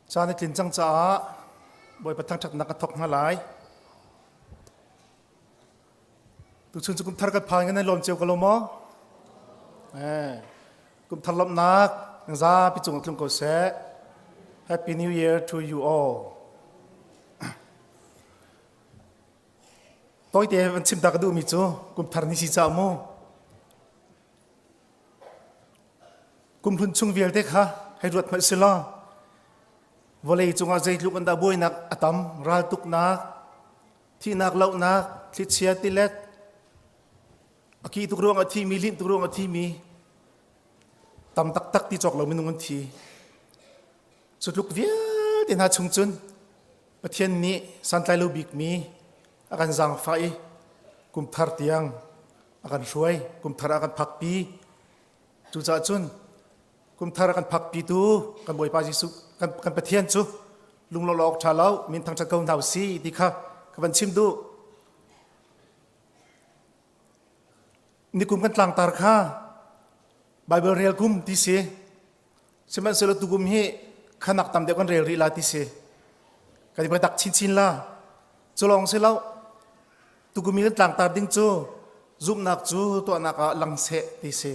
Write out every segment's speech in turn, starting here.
Caan a tlin cang caah Bawipa thangṭhatnak ka thawk hna lai. Tuchun cu kum thar kan phan kan i lawm cio ko lo maw? Eh, kum thar lawmhnak zapi cung tlung ko seh. Happy New Year to you all. Tawite van chim ta ka duhmi cu kum thar ni si caah mu. Kumhlun chung vialte kha hei ruat hmanh silaw vawlei cungah zeitluk an dah buainak a tam raltuknak thihnak lohnak thlichia tilet a ki tuk ruang a thimi linh tuk ruang a thimi tam taktak ti cawk lo minung an thi cu tluk vialte hna chung cun Pathian nih santlai lo bikmi a kan zaangfah i kum thar tiang a kan hruai kum thar a kan phakpi cucaah cun kum thar a kan phakpitu kan Bawipa Jesuh kan, kan Pathian cu lunglawmh awk ṭha lo min thangṭhat ko hna usih ti kha ka van chim duh nikum kan tlangtar kha Bible rel kum ti si Sihmanhsehlaw tukum hi khanak tam deuh kan rel rih la ti si. Kan i tak chinchin la. Cu lawng si lo. Tukum i kan tlangtar ding cu zumhnak cu tuahnak ah lang seh ti si.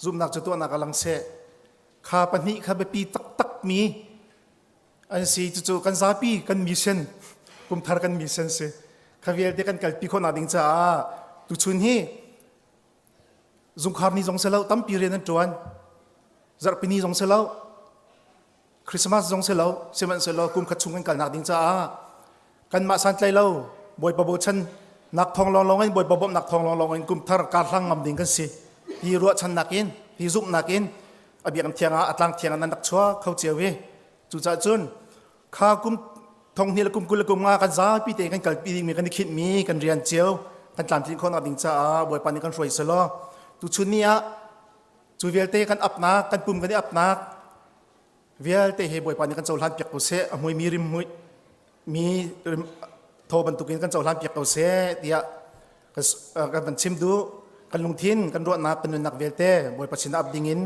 Zumhnak cu tuahnak ah lang seh. Kha pahnih kha biapi taktak mi an si. Cucu kan zapi kan mission kumthar kan mission si. Kha vialte kan kalpi khawhnak ding caah tuchun hi Zungkhar ni zong si lo, tampi rian an ṭuan. Zarhpini zong si lo, Christmas zong si lo, sihmanhsehlaw kum khat chung kan kalnak ding caah kanmah santlai lo Bawipa bochan nak thawng lawnglawng in Bawipa bawmhnak thawng lawnglawng in kum thar kar hlang ngam ding kan si. Hi ruahchannak in, hi zumhnak in a biakinn thiang ah a tlang thiang ah nan rak chuak kho cio i cucaah cun Kha kum thong hnih le kum 20 le kum nga kan zapi te kan kalpi dingmi kan i khinhmi kan rian cio kan tlamtlin khawhnak ding caah Bawipa nih kan hruai selaw tuchun ni ah cu vialte kan apnak kan pum kan i apnak vialte he Bawipa nih kan cohlan piak ko seh a hmuimi rim hmui mi rim thaw bantukin kan cohlan piak ko seh tiah kan van chim duh kan lungthin kan ruahnak kan nunnak vialte Bawipa sin ap dingin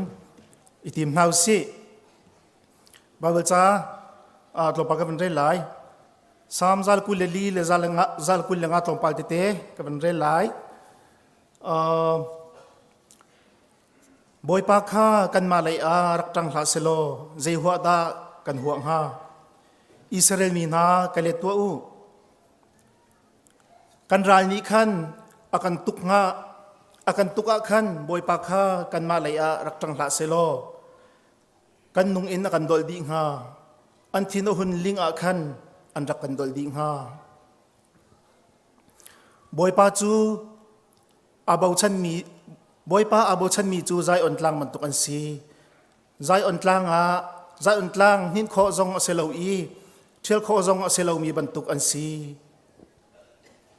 i tim hna usih Baibal ca tlawmpal ka van rel lai. Salm zal 24 le zal nga zal 25 tlawmpal tete ka van rel lai. Uh, Bawipa kha kanmah lei ah rak ṭang hlah selaw zei huah dah kan huah hnga? Israel mi hna ka let tuah u. Kan ral nih khan a kan tuk hnga a kan tuk ah khan Bawipa kha kanmah lei ah rak ṭang hlah selaw Kan nung in a kan dolh dih hnga. An thin a hun ling ah khan an rak kan dolh dih hnga. Bawipa cu aa bochanmi Bawipa aa bochanmi cu Zion tlang bantuk an si. Zion tlang ah Zion tlang hninh khawh zong a si lo i ṭhial khawh zong a si lomi bantuk an si.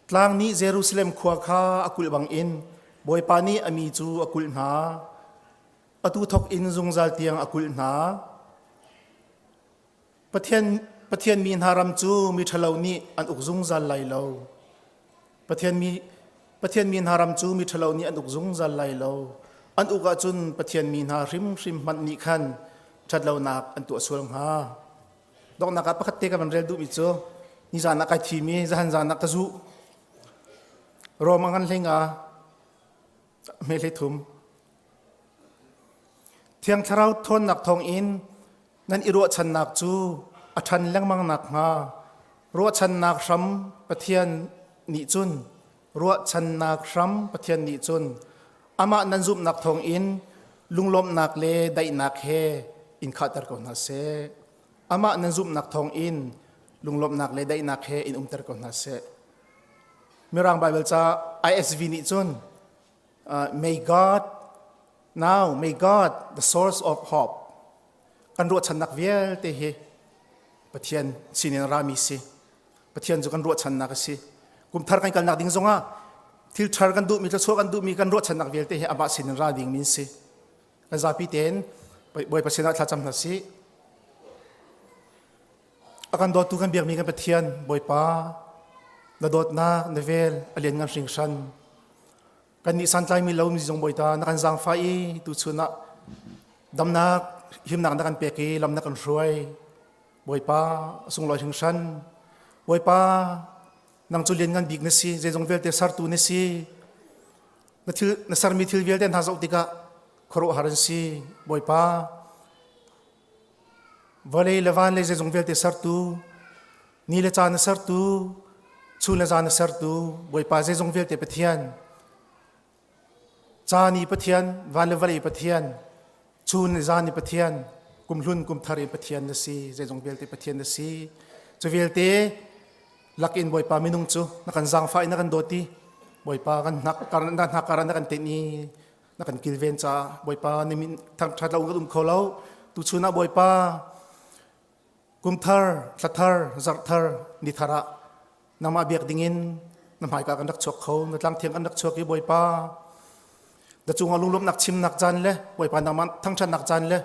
Tlang nih Jerusalem khua kha a kulh bangin Bawipa nih a mi cu a kulh hna. Atu thawk in zungzal tiang a kulh hna. Pathian, Pathian mi hna ram cu mi ṭhalo nih an uk zungzal lai lo. Pathian mi, Pathian mi hna ram cu mi ṭhalo nih an uk zungzal lai lo. An uk ahcun Pathian mi hna hrimhrim hmanh nih khan ṭhatlonak an tuah sual hnga. Donghnak ah pakhat te ka van rel duhmi cu nizan ah kai thim i zahan zan ah ka zuh. Rom a ngan hleinga hme hlei thum. Thiang Thlarau ṭhawnnak thawngin nan i ruahchannak cu a ṭhan lengmang nakhnga ruahchannak hram Pathian nih cun ruahchannak hram Pathian nih cun amah nan zumhnak thawngin lunglawmhnak le daihnak he in khahter ko hna seh. Amah nan zumhnak thawngin lunglawmhnak le daihnak he in umter ko hna seh. Mirang Baibal ca ISV nih cun May God now may God the source of hope kan ruahchannak vialte hi Pathian sinin rami si Pathian cu kan ruahchannak a si kum thar kan kalnak ding zongah thil thar kan duhmi thluachuah kan duhmi kan ruahchannak vialte hi amah sinin ra ding min si kan zapi tein Bawipa sinah thlacam hna sih A kan dawtu kan biakmi kan Pathian Bawipa na dawtnak na vel a lian ngan hringhran kan nih santlaimi lo mi zong Bawipa na kan zaangfah i tuchun ah damnak Himnak na kan pek i lam na kan hruai. Bawipa sunglawi hringhran. Bawipa nang cu lianngan bik na si, zeizong vialte sertu na si. Na thil na sermi thil vialte hna zoh tikah khuaruahhar an si. Bawipa vawlei le van le zeizong vialte sertu, ni le caan na sertu, chun le zan na sertu, Bawipa zeizong vialte Pathian. Caan i Pathian, van le vawlei Pathian, chun le zan i Pathian, kumhlun kumthar i Pathian na si, zeizong vialte Pathian na si. Cu vialte lakin Bawipa minung cu na kan zaangfah i na kan dawt i Bawipa kan hnak kar na hnak kar ah na kan tenh i na kan kilven caah Bawipa ni min thangṭhat lo kan um kho lo. Tuchun ah Bawipa kumthar, thlathar, zarhthar, nithar ah nangmah biak dingin na hmaika kan rak chuak kho na tlang thiang kan rak chuak i Bawipa na cungah lunglawmhnak chimnak caan le Bawipa nangmah thangṭhatnak caan le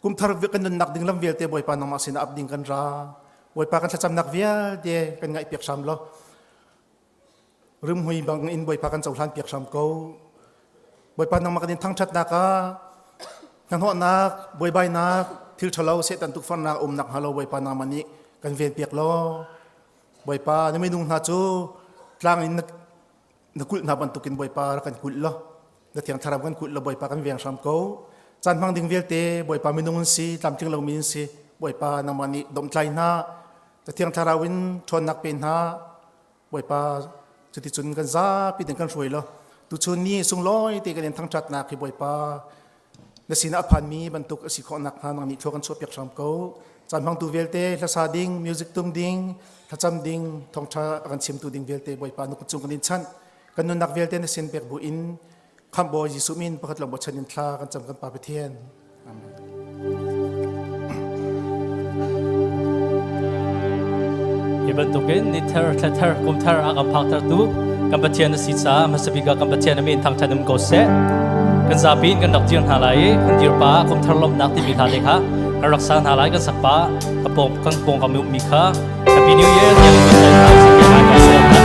kumthar kan nunnak ding lam vialte Bawipa nangmah sinah ap ding kan ra. Bawipa kan thlacamnak vialte kan ngaihpiak hram law rimhmui bang in Bawipa kan cohlan piak hram ko. Bawipa nangmah kan in thangṭhatnak ah hnahnawhnak, buaibainak, thil ṭhalo, Satan tukforhnak umnak hnga lo Bawipa nangmah nih kan ven piak law Bawipa na minung hna cu tlang in na kulh hna bantukin Bawipa rak kan kulh law na Thiang Thlarau kan kulh law Bawipa kan veng hram ko. Caan hmang ding vialte Bawipa minung an si, tlamtling lomi an si. Bawipa nangmah nih domhtlai hna, na Thiang Thlarau in ṭhawnnak pe hna. Bawipa cuticun kan zapi in kan hruai law tuchun ni sunglawi te kan in thangṭhatnak hi Bawipa na sinah a phanmi bantuk a si khawh nakhnga nang nih thlua kan chuahpiak hram ko. Caan hmangtu vialte hlasa ding, music tum ding, thlacam ding, thawngṭha a kan chimtu ding vialte Bawipa na kut cung kan in chanh. Kan nunnak vialte na sin pek bu in Khamhbawi Jesuh min pakhat lawng bochan in thla kan cam kan Pa Pathian. Amen. Hi bantukin ni thar, thla thar, kum thar a kan phaktertu kan Pathian a si caah hmasa bik ah kan Pathian a min thangṭhat um ko seh. Kan zapi in kan rak dir hna lai i kan dir pa kum thar lawmhnak timi hla te kha kan rak sa hna lai kan sak pa ka pawng kan pawng kam ummi kha Happy New Year tiang in kan hna sih kan sawm hna.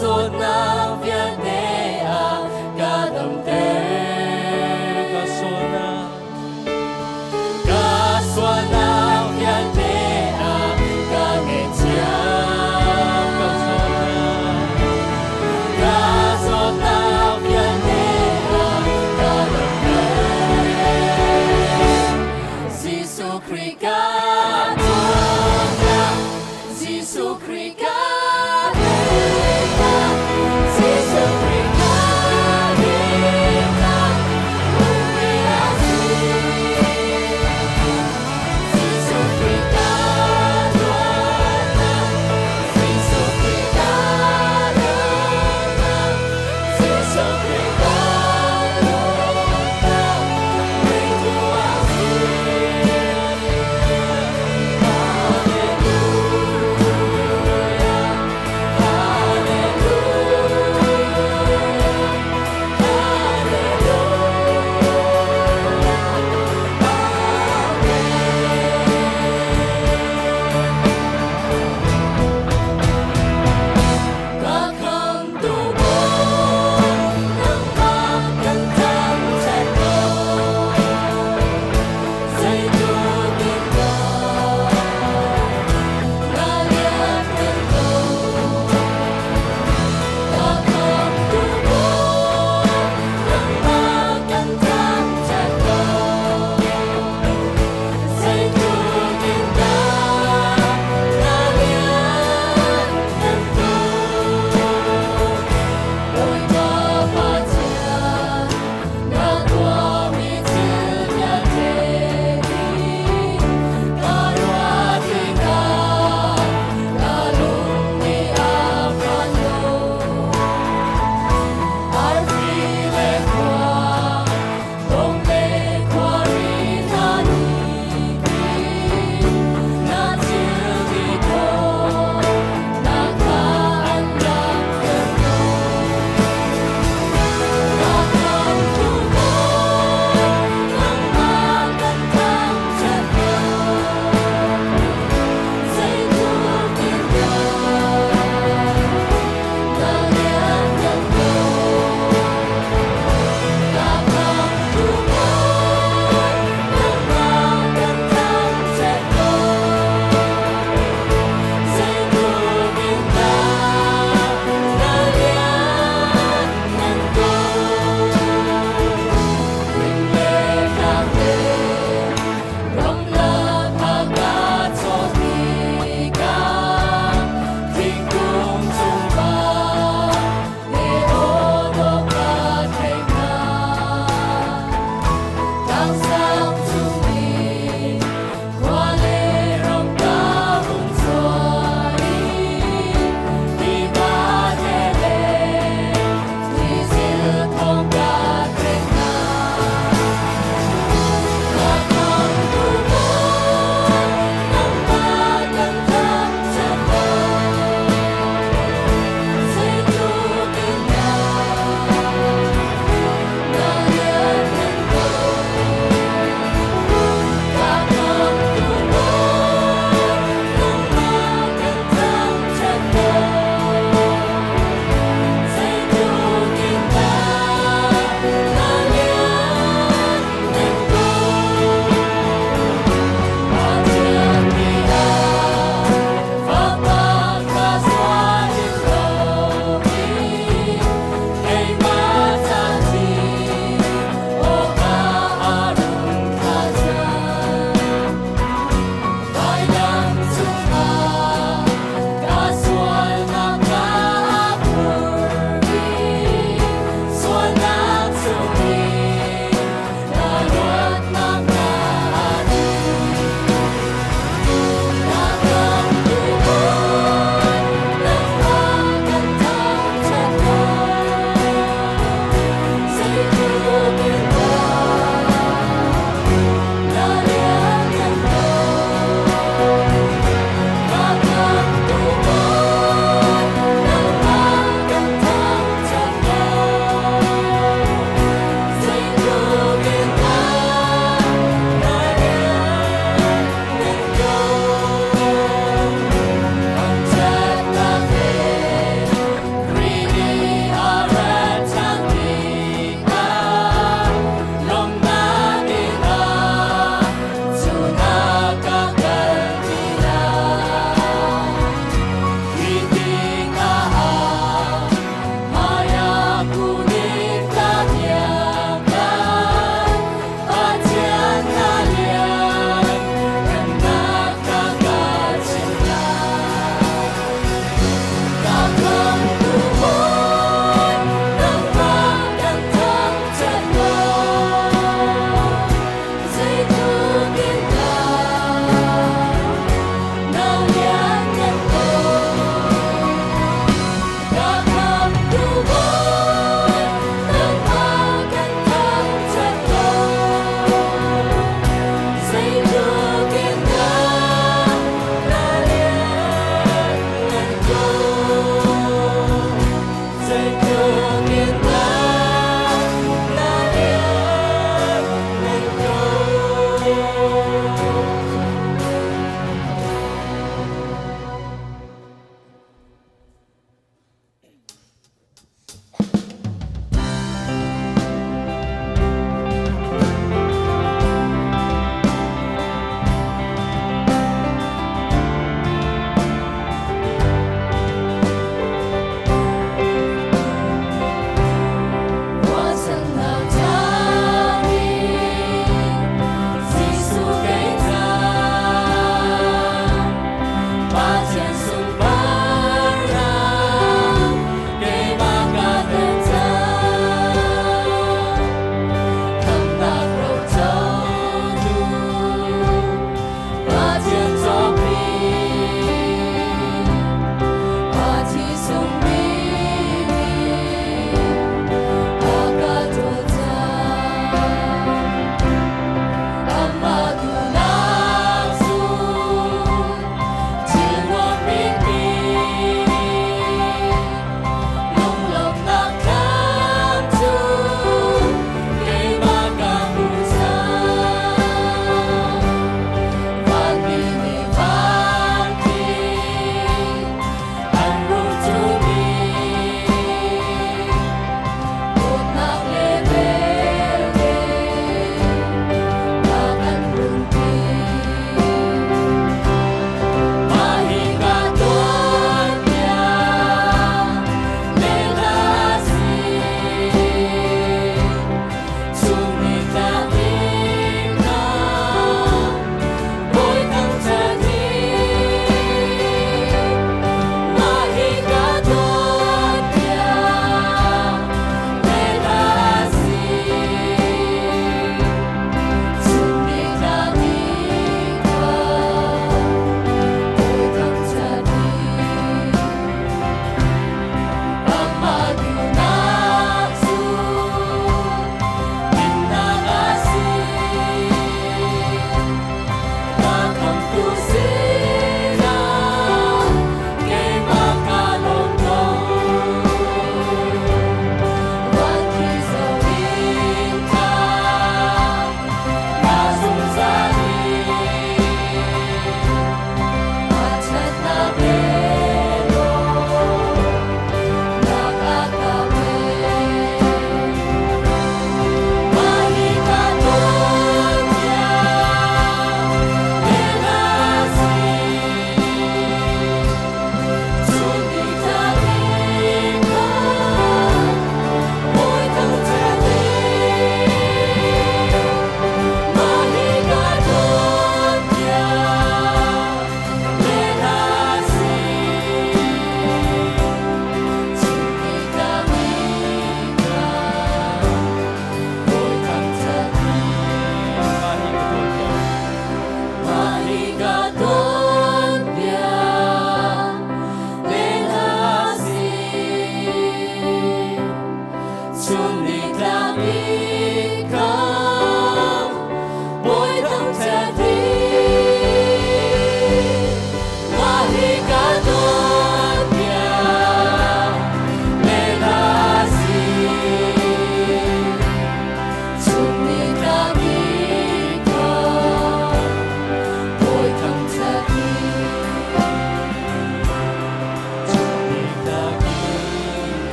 Zawtnak vialte a ka damter. Ka sualnak, ka sualnak vialte a ka ngaihthiam. Ka zawtnak, ka zawtnak vialte a ka damter. Jesuh Khrih ka dawtnak, Jesuh Khrih ka teinak.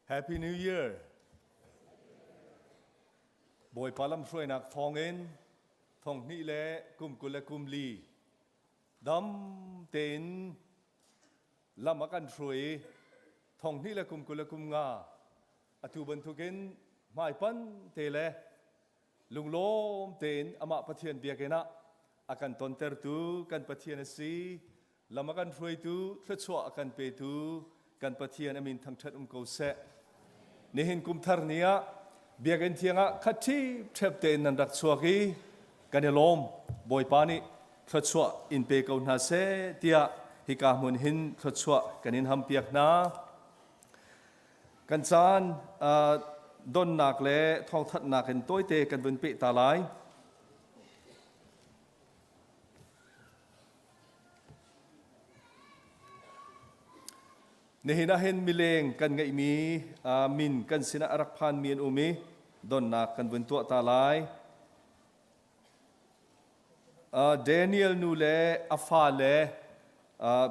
Happy New Year! Bawipa lamhruainak thawngin thonghnih le kum 24 dam tein lam a kan hruai i thonghnih le kum 25 atu bantukin hmaipan te le lunglawm tein amah Pathian biakinn ah a kan tontertu kan Pathian a si. Lam a kan hruaitu, thluachuah a kan petu kan Pathian a min thangṭhat um ko seh. Nihin kum thar ni ah biakinn thiang ah khat ṭhipṭhep tein nan rak chuak i kan i lawm. Bawipa nih thluachuah in pe ko hna seh tiah hika hmun hin thluachuah kan in hampiak hna. Kan caan donnak le thawngthanhnak in tawite kan vun peh ta lai. Nihin ah hin mileng kan ngeihmi min kan sinah a rak phanmi an um i donnak kan vun tuah ta lai. Daniel nu le a fale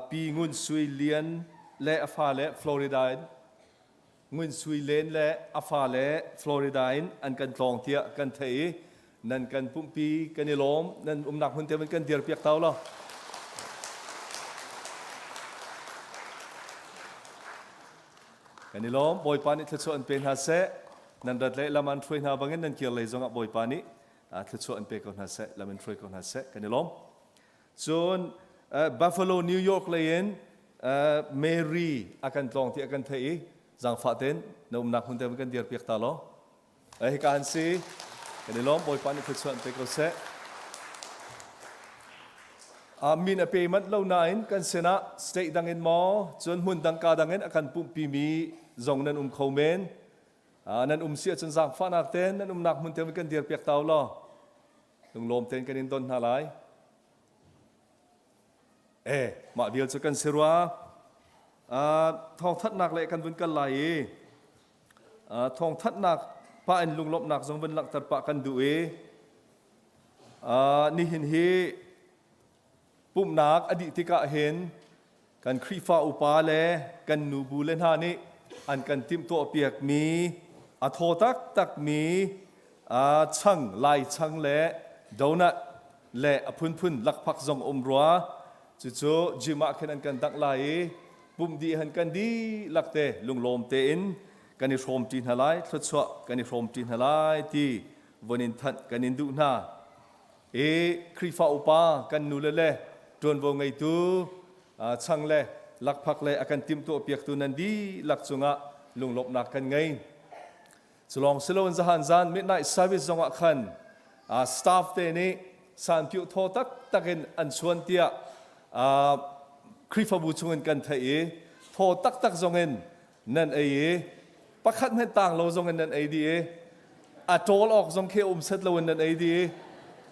Pi Ngun Sui Lian le a fale Florida in Ngun Sui Len le a fale Florida in an kan tlawng tiah kan theih i nan kan pumhpi kan i lawm nan umnak hmun te kan dir piak tau lo. Kan i lawm Bawipa nih thluachuah an pe hna seh nan rat le lam an hruai hna bangin nan kir lei zongah Bawipa nih thluachuah an pe ko hna seh lam in hruai ko hna seh kan i lawm. Cun Buffalo New York lei in Mary a kan tlawng ti a kan theih i zaangfah tein na umnak hmun te kan dir piak ta law. Hika an si. Kan i lawm Bawipa nih thluachuah an pe ko seh. Min a pe manh lo nain kan sinah state dang in maw cun hmun dang ka dang in a kan pumhpi mi zong nan um kho men. Nan um si ahcun zaangfahnak tein nan umnak hmun te kan dir piak ta u law. Lunglawm tein kan in don hna lai. Eh, mah vial cu kan si rua. Thawngthanhnak le kan vun kal lai i thawngthanhnak pah in lunglawmhnak zong vun langhter pah kan duh i nihin hi pumhnak a dih tikah hin kan Khrihfa upa le kan nubu le hna nih an kan timhtuahpiakmi a thaw taktakmi chang lai chang le donut le a phunphun lakphak zong um rua cucu gym ah khin an kan dangh lai i pumh dih han kan dihlak te lunglawm tein kan i hrawmṭi hna lai thluachuah kan i hrawmṭi hna lai ti von in thanh kan in duh hna i Khrihfa upa kan nule le ṭuanvo ngeitu chang le lakphak le a kan timhtuah piaktu nan dihlak cungah lunglawmhnak kan ngei. Culawng siloin zahan zan midnight service zongah khan staff te nih sanpiuh thaw taktak in an chuan tiah Khrihfabu chungin kan theih i thaw taktak zongin nan ei i pakhat hmanh tang lo zongin nan ei dih i a ṭawl awk zong khi um set loin nan ei dih i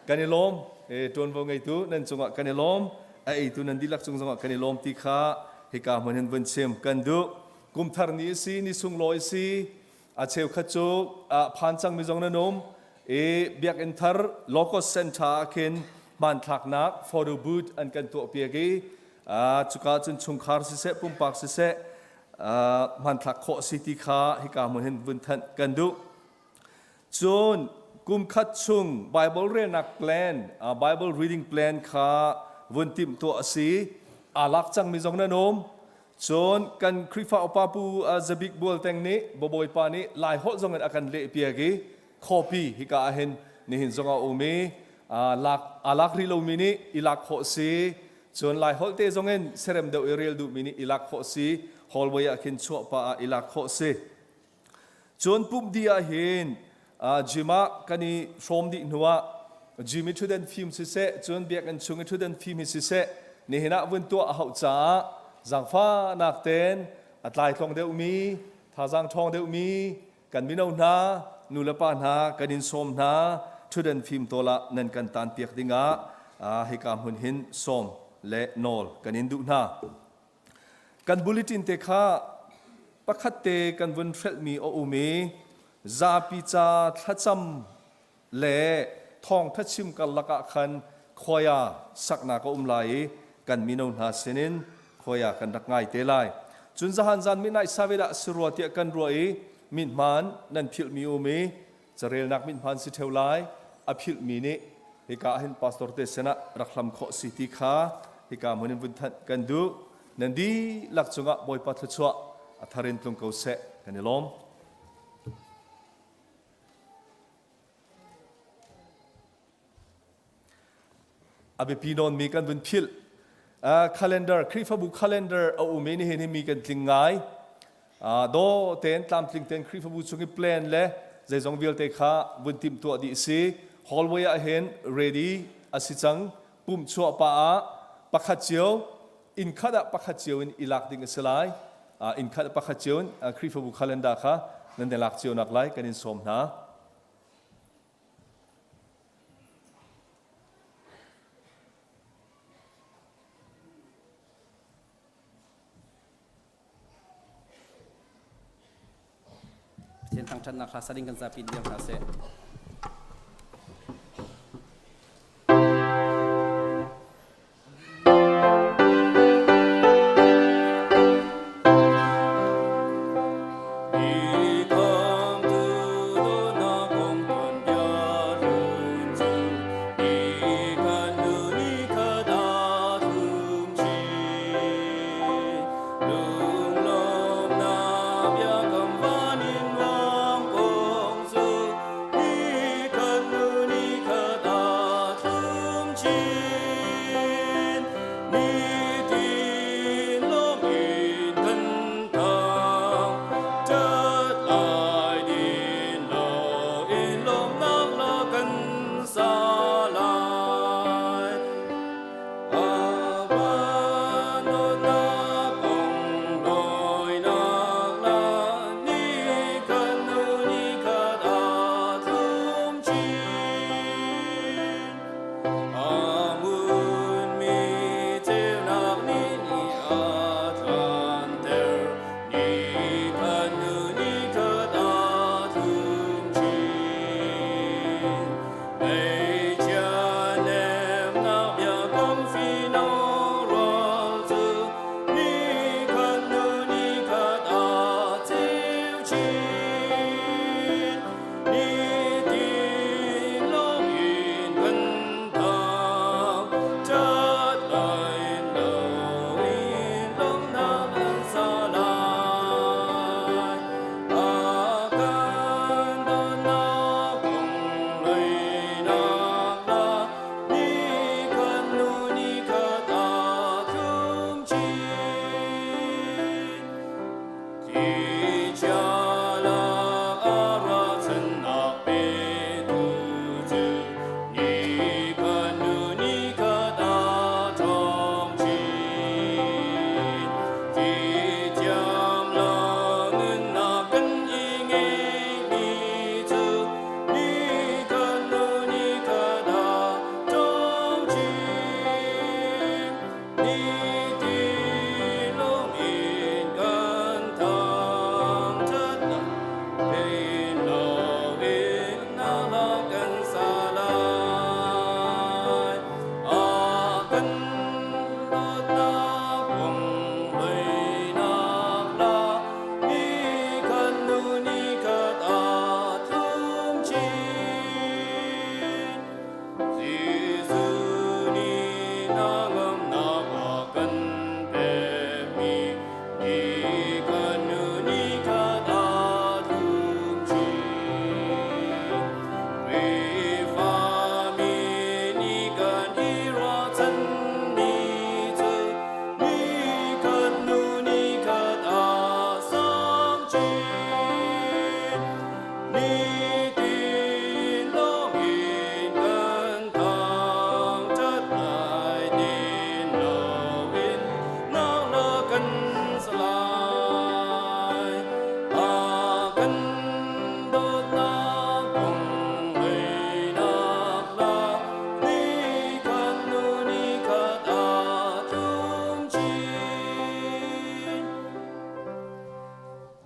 kan i lawm e ṭuanvo ngeitu nan cungah kan i lawm a eitu nan dihlak cung zongah kan i lawm ti kha hika hmun hin vun chim kan duh kumthar ni a si ni sunglawi a si a cheukhat cu phan cangmi zong nan um i biakinn thar locust center ah khin hmanthlaknak photo booth an kan tuahpiak i cuka cun chungkhar siseh pumpak siseh hmanthlak khawh si ti kha hika hmun hin vun thanh kan duh. Cun kum khat chung Bible relnak plan, Bible reading plan kha vun timhtuah a si. Aa lak cangmi zong nan um. Cun kan Khrihfa upa Pu Zabik Bual Teng nih Bawipa nih Lai holh zong in a kan lehpiak i copy hika ah hin nihin zong a um i lak aa lak rih lomi nih i lak khawh si. Cun Lai holh te zong in serem deuh i rel duhmi nih i lak khawh si. Hallway ah khin chuah pah ah i lak khawh si. Cun pumh dih ah hin gym ah kan i hrawm dih hnu ah gym i ṭhutdan fim siseh, cun biakinn chung i ṭhutdan fim hi siseh, nihin ah vun tuah a hauh caah zaangfahnak tein a tlaitlong deuhmi, thazaang ṭhawng deuhmi kan mino hna, nu le pa hna kan in sawm hna, ṭhutdan fim tawl ah nan kan tanpiak dingah hika hmun hin sawm le nawl kan in duh hna. Kan bulletin te kha pakhat te kan vun hrelhmi a um i zapi ca thlacam le thawngtha chim karlak ah khan khuaia saknak a um lai i kan mino hna sinin khuaia kan rak ngai te lai. Cun zahan zan midnight service ah si rua tiah kan ruah i mithmaan nan philhmi um i carelnak mithmaan si ṭheo lai. A philhmi nih hika ah hin pastor te sinah rak hlam khawh si ti kha hika hmun in vun thanh kan duh. Nan dihlak cungah Bawipa thluachuah a thar in tlung ko seh. Kan i lawm. A biapi nawnmi kan vun philh. Calendar, Khrihfabu calendar a um i nihin hi mi kan tling ngai. Daw tein tlamtling tein Khrihfabu chung i plan le zeizong vialte kha vun timhtuah dih si. Hallway ah hin ready a si cang. Pumh chuah pa ah pakhat cio inn khat ah pakhat cio in i lak ding a si lai. Inn khat ah pakhat cio in Khrihfabu calendar kha nan i lak cio nak lai kan in sawm hna. Pathian thangṭhatnak hla sa ding kan zapi diam hna seh.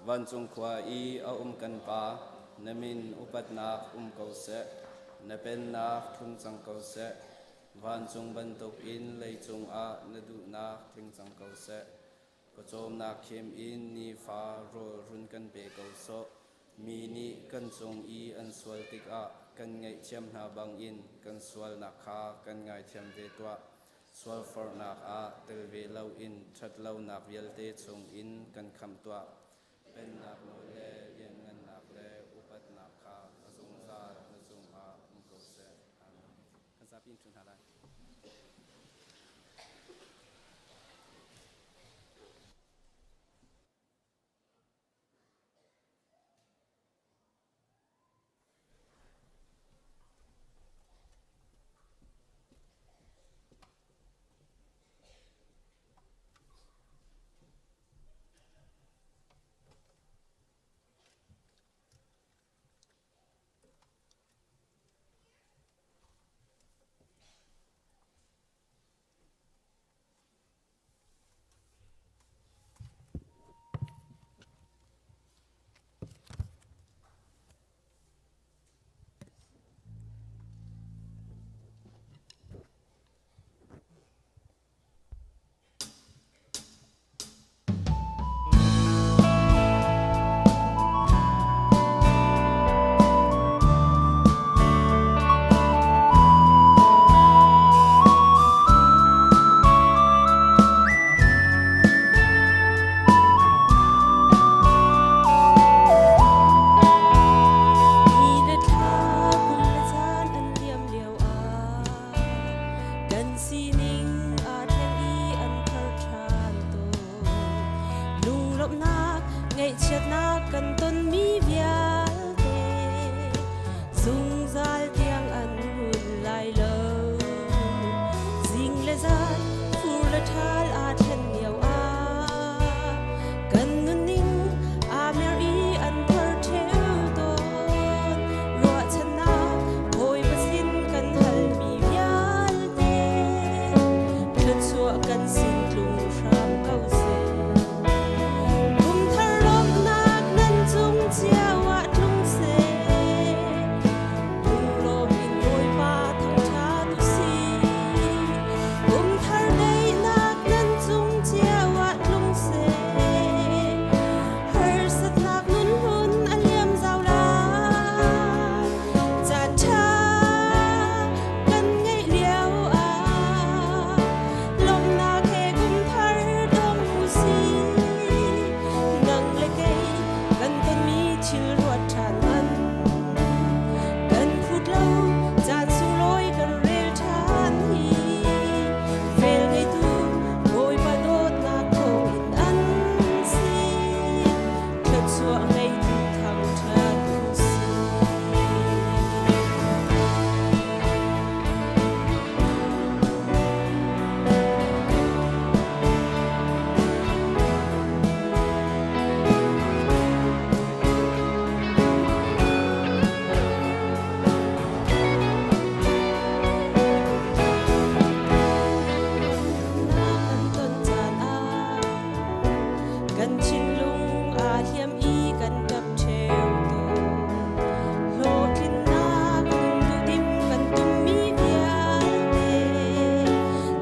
Vancung khua i a um kan Pa, na min upatnak um ko seh, na pennak tlung cang ko seh, vancung bantukin leicung ah na duhnak tling cang ko seh. Pawcawmnak khem in nifa rawl run kan pe ko sawh. Mi nih kan cung i an sual tikah kan ngaihthiam hna bangin kan sualnak kha kan ngaithiam ve tuah. Sualforhnak ah tel ve loin ṭhatlonak vialte chungin kan khamh tuah. Pennak nawl le lianngannak le upatnak kha a zungzal na cungah um ko seh. Amen. Kan zapi in ṭhu hna lai. Ni le thla kum le caan an liam lio ah kan sining aa thleng i an thar ṭhan tawn. Lunglawmhnak, ngaihchiatnak kan tonmi vialte zungzal tiang an hmun lai lo. Zing le zan, fur le ṭhal aa thlen lio ah kan nunning aa mer i an thar ṭheo tawn. Ruahchannak Bawipa sin kan halmi vialte thluachuah kan sin tlung hram ko seh. Kumthar lawmhnak nan cung cio ah tlung seh. Lunglawm in Bawipa thangṭhat u sih. Kumthar daihnak nan cung cio ah tlung seh. Harsatnak nun hun a liam zau lai. Caan ṭha kan ngeih lio ah lawmhnak he kumthar dong u sih. Nang le kei kan tonmi thil ruat ṭhan hmanh. Kan phut lo caan sunglawi kan rel ṭhan hi. Vel ngeitu Bawipa dawtnak thawngin an si. Thluachuah ngeitu thangṭhat u sih. Na kan ton caan ah kan thinlung aa hliam i kan ṭap ṭheo tawn. Hlawhtlinnak lungduhdim kan tummi vialte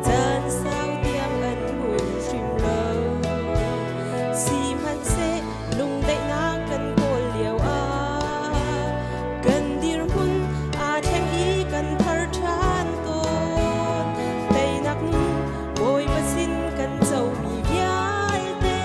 caan sau tiang an hmun hrim lo. Sihmanhseh lungdaihnak kan kawl lio ah kan dirhmun aa thleng i kan thar ṭhan tawn. Teinak nun Bawipa sin kan comi vialte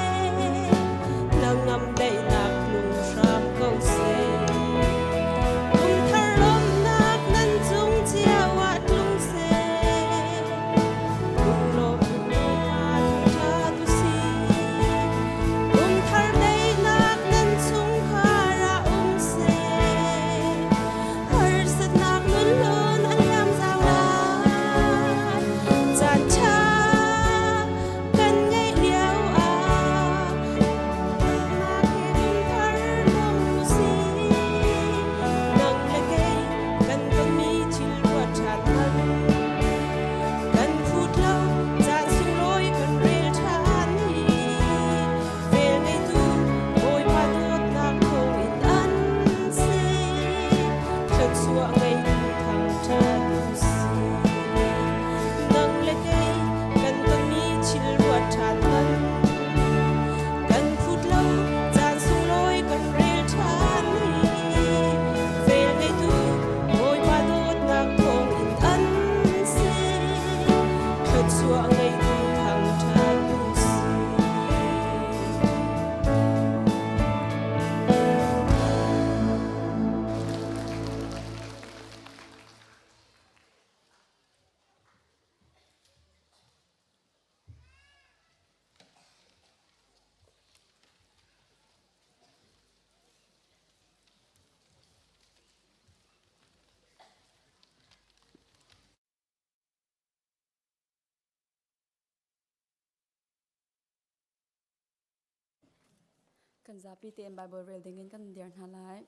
Kan zapi tein Bible rel ding in kan dir hna lai.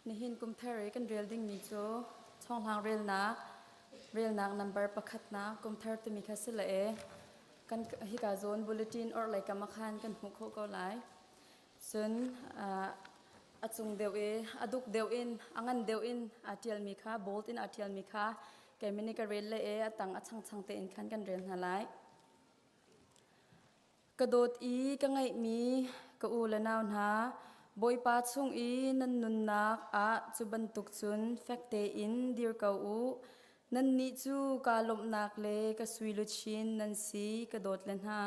Nihin kum thar i kan rel dingmi cu chonghlang relnak relnak number pakhatnak kum thar timi kha si le e kan hika zawn bulletin or lei kam ah khan kan hmuh khawh ko lai. Cun a cung deuh i a duk deuh in a ngan deuh in aa ṭialmi kha bold in aa ṭialmi kha keimah nih ka rel le e a tang a changchang tein khan kan rel hna lai. Ka dawt i ka ngeihmi ka u le nau hna, Bawipa chung i nan nunnak ah cu bantuk cun fek tein dir ko u. Nannih cu kaa lawmhnak le ka sui luchin nan si, ka dawt le hna.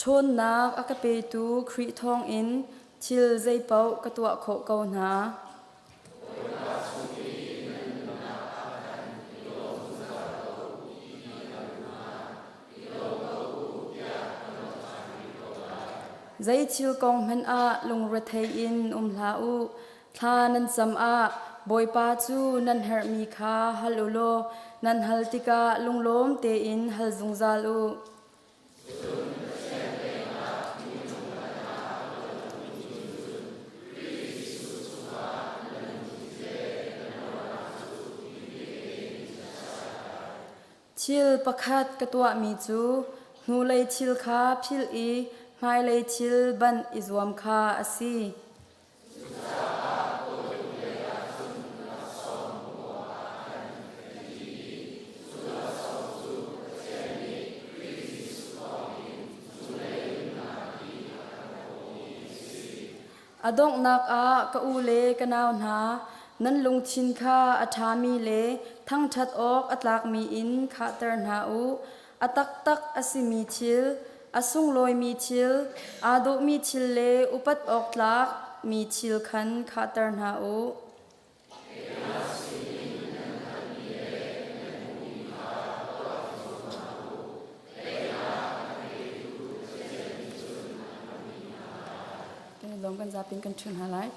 Ṭhawnnak a ka petu Khrih thawngin thil zeipaoh ka tuah khawh ko hna. Zei thil kong hmanh ah lungrethei in um hlah u. Thla nan cam ah Bawipa cu nan herhmi kha hal u law nan hal tikah lunglawm tein hal zungzal u. Thil pakhat ka tuahmi cu hnulei thil kha philh i hmailei thil banh i zuam kha a si. A donghnak ah ka u le ka nau hna, nan lungthin kha a ṭhami le thangṭhat awk a tlakmi in khahter hna u. A taktak a simi thil, a sunglawimi thil, aa dawhmi thil le upat awk tlakmi thil khan khahter hna u. Lawm kan zapin kan ṭhu hna lai.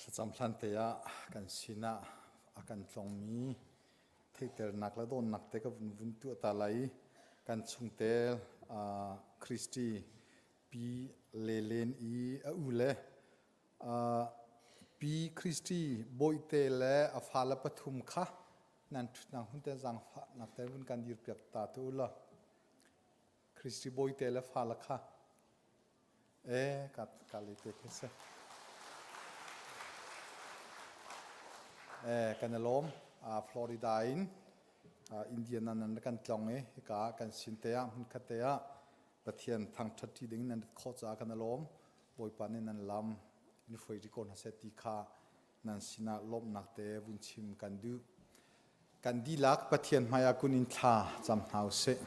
Thlacam hlan te ah kan sinah a kan tlongmi theihternak le dawnnak te ka vun vun tuah ta lai i kan chungtel uh, Christy Pi Le Len i a u le uh, Pi Christy Bawihte le a fale pathum kha nan ṭhutnak hun te zaangfahnak te vun kan dirpiak ta tu u law Christy Bawihte le fale kha Eh, ka ka le te khi si. Eh, kan i lawm. Uh, Florida in uh, Indiana nan kan tlong i hika kan sin te ah hmun khat te ah Pathian thangṭhat ṭi ding nan rat khawh caah kan i lawm. Bawipa nih nan lam in hruai rih ko hna seh ti kha nan sinah lawmhnak te vun chim kan duh. Kan dihlak Pathian hmaiah kun in thla cam hna u sih.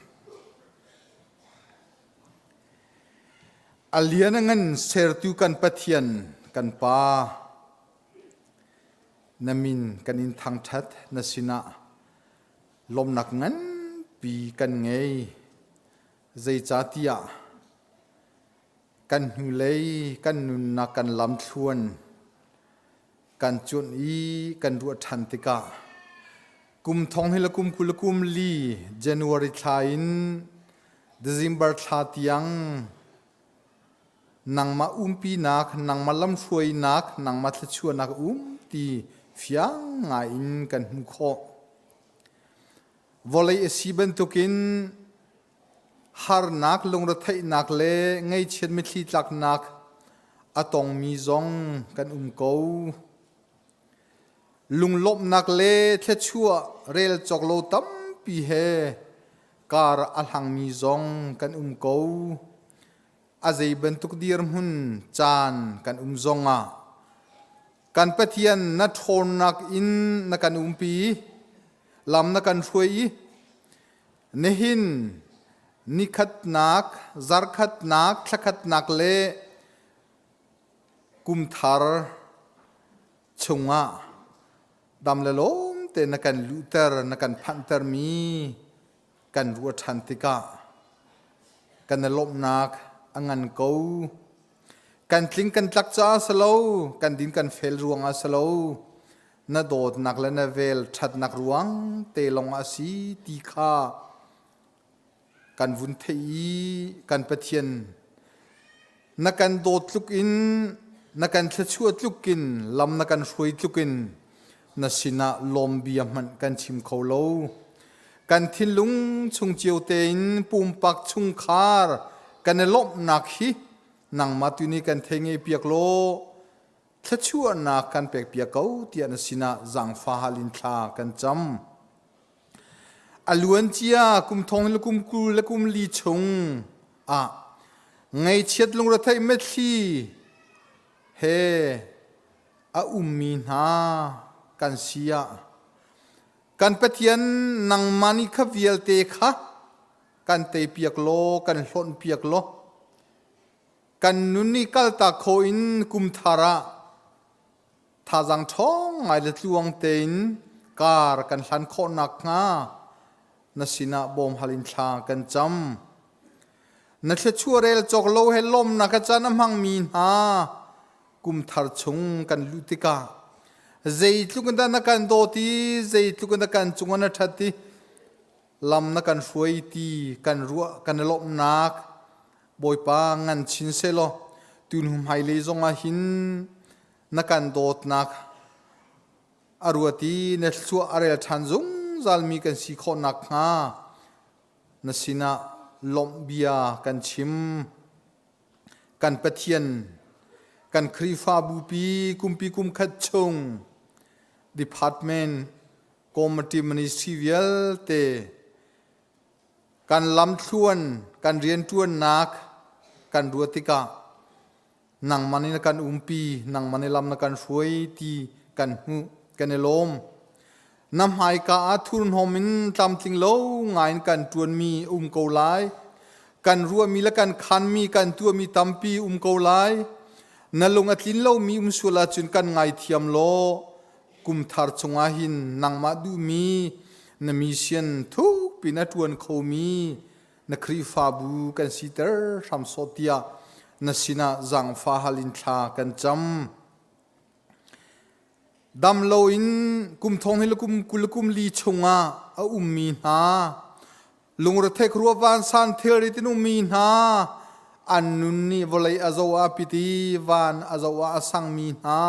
A lian a ngan sertu kan Pathian kan Pa na min kan in thangṭhat na sinah lawmnak nganpi kan ngei zeicahtiah kan hnulei kan nunnak kan lamthluan kan cuanh i kan ruah ṭhan tikah kum thong hi le kum 20 le kum li January thla in December thla tiang nangmah umpinak nangmah lamhruainak nangmah thluachuahnak um ti fiang ngai in kan hmuh khawh. Vawlei a si bantukin Harnak, lungretheihnak le ngaihchiat mitthli tlaknak a tongmi zong kan um ko. Lunglawmhnak le thluachuah rel cawk lo tampi he kar a hlangmi zong kan um ko. A zei bantuk dirhmun caan kan um zongah kan Pathian na ṭhawnnak in na kan umpi, lam na kan hruai i Nihin nikhatnak, zarkhatnak, thlakhatnak le kumthar chungah dam le lawm te na kan luhter, na kan phanhtermi kan ruah ṭhan tikah kan i lawmhnak a ngan ko. Kan tling kan tlak caah si lo, kan din kan fel ruangah si lo, na dawtnak le na vel ṭhatnak ruang te lawng a si ti kha kan vun theih i kan Pathian na kan dawt tluk in na kan thluachuah tluk in lam na kan hruai tluk in na sinah lawm bia hmanh kan chim kho lo. Kan thinlung chung cio tein pumpak chungkhar kan i lawmhnak hi nangmah tu nih kan thei ngei piak law thluachuahnak kan pek piak ko tiah na sinah zaangfa hal in thla kan cam. A luancia kum thong le kum 20 le kum li chung ah ngaihchiat lungretheih mitthli he a ummi hna kan si ah kan Pathian nangmah nih kha vialte kha kan teipiak law kan hlawnh piak law kan nun i kaltak kho in kum thar ah thazaang ṭhawng ngai le tluang tein kar kan hlan khawh nakhnga na sinah bawm hal in thla kan cam. Na thluachuah rel cawk lo he lawmnak a caan a hmangmi hna kum thar chung kan luh tikah zeitluk in dah na kan dawt i zeitluk in dah kan cungah na ṭhat i lam na kan hruai ti kan ruah kan i lawmhnak Bawipa ngan chin sehlaw tun hmailei zongah hin na kan dawtnak a ruat i na thluah a rel ṭhan zungzalmi kan si khawh nakhnga na sinah lawmh bia kan chim. Kan Pathian, kan Khrihfabupi kumpi kum khat chung department committee ministry vialte kan lamthluan kan rianṭuannak kan ruat tikah nangmah nih na kan umpi nangmah nih lam na kan hruai ti kan hmuh kan i lawm na hmaika ah thurhnawm in tlamtling lo ngaiin kan ṭuanmi um ko lai kan ruahmi le kan khanmi kan tuahmi tampi um ko lai na lung a tlin lomi um sual ahcun kan ngaithiam law kum thar chungah hin nangmah duhmi na mission thukpi na ṭuan khomi na Khrihfabu kan siter hram sawh tiah na sinah zaangfa hal in thla kan cam. Dam loin kum thong hi le kum 20 le kum li chungah a ummi hna lungrethei khuaruah vansan thilrit in ummi hna an nun nih vawlei a zoh ah piti van a zoh ah a sangmi hna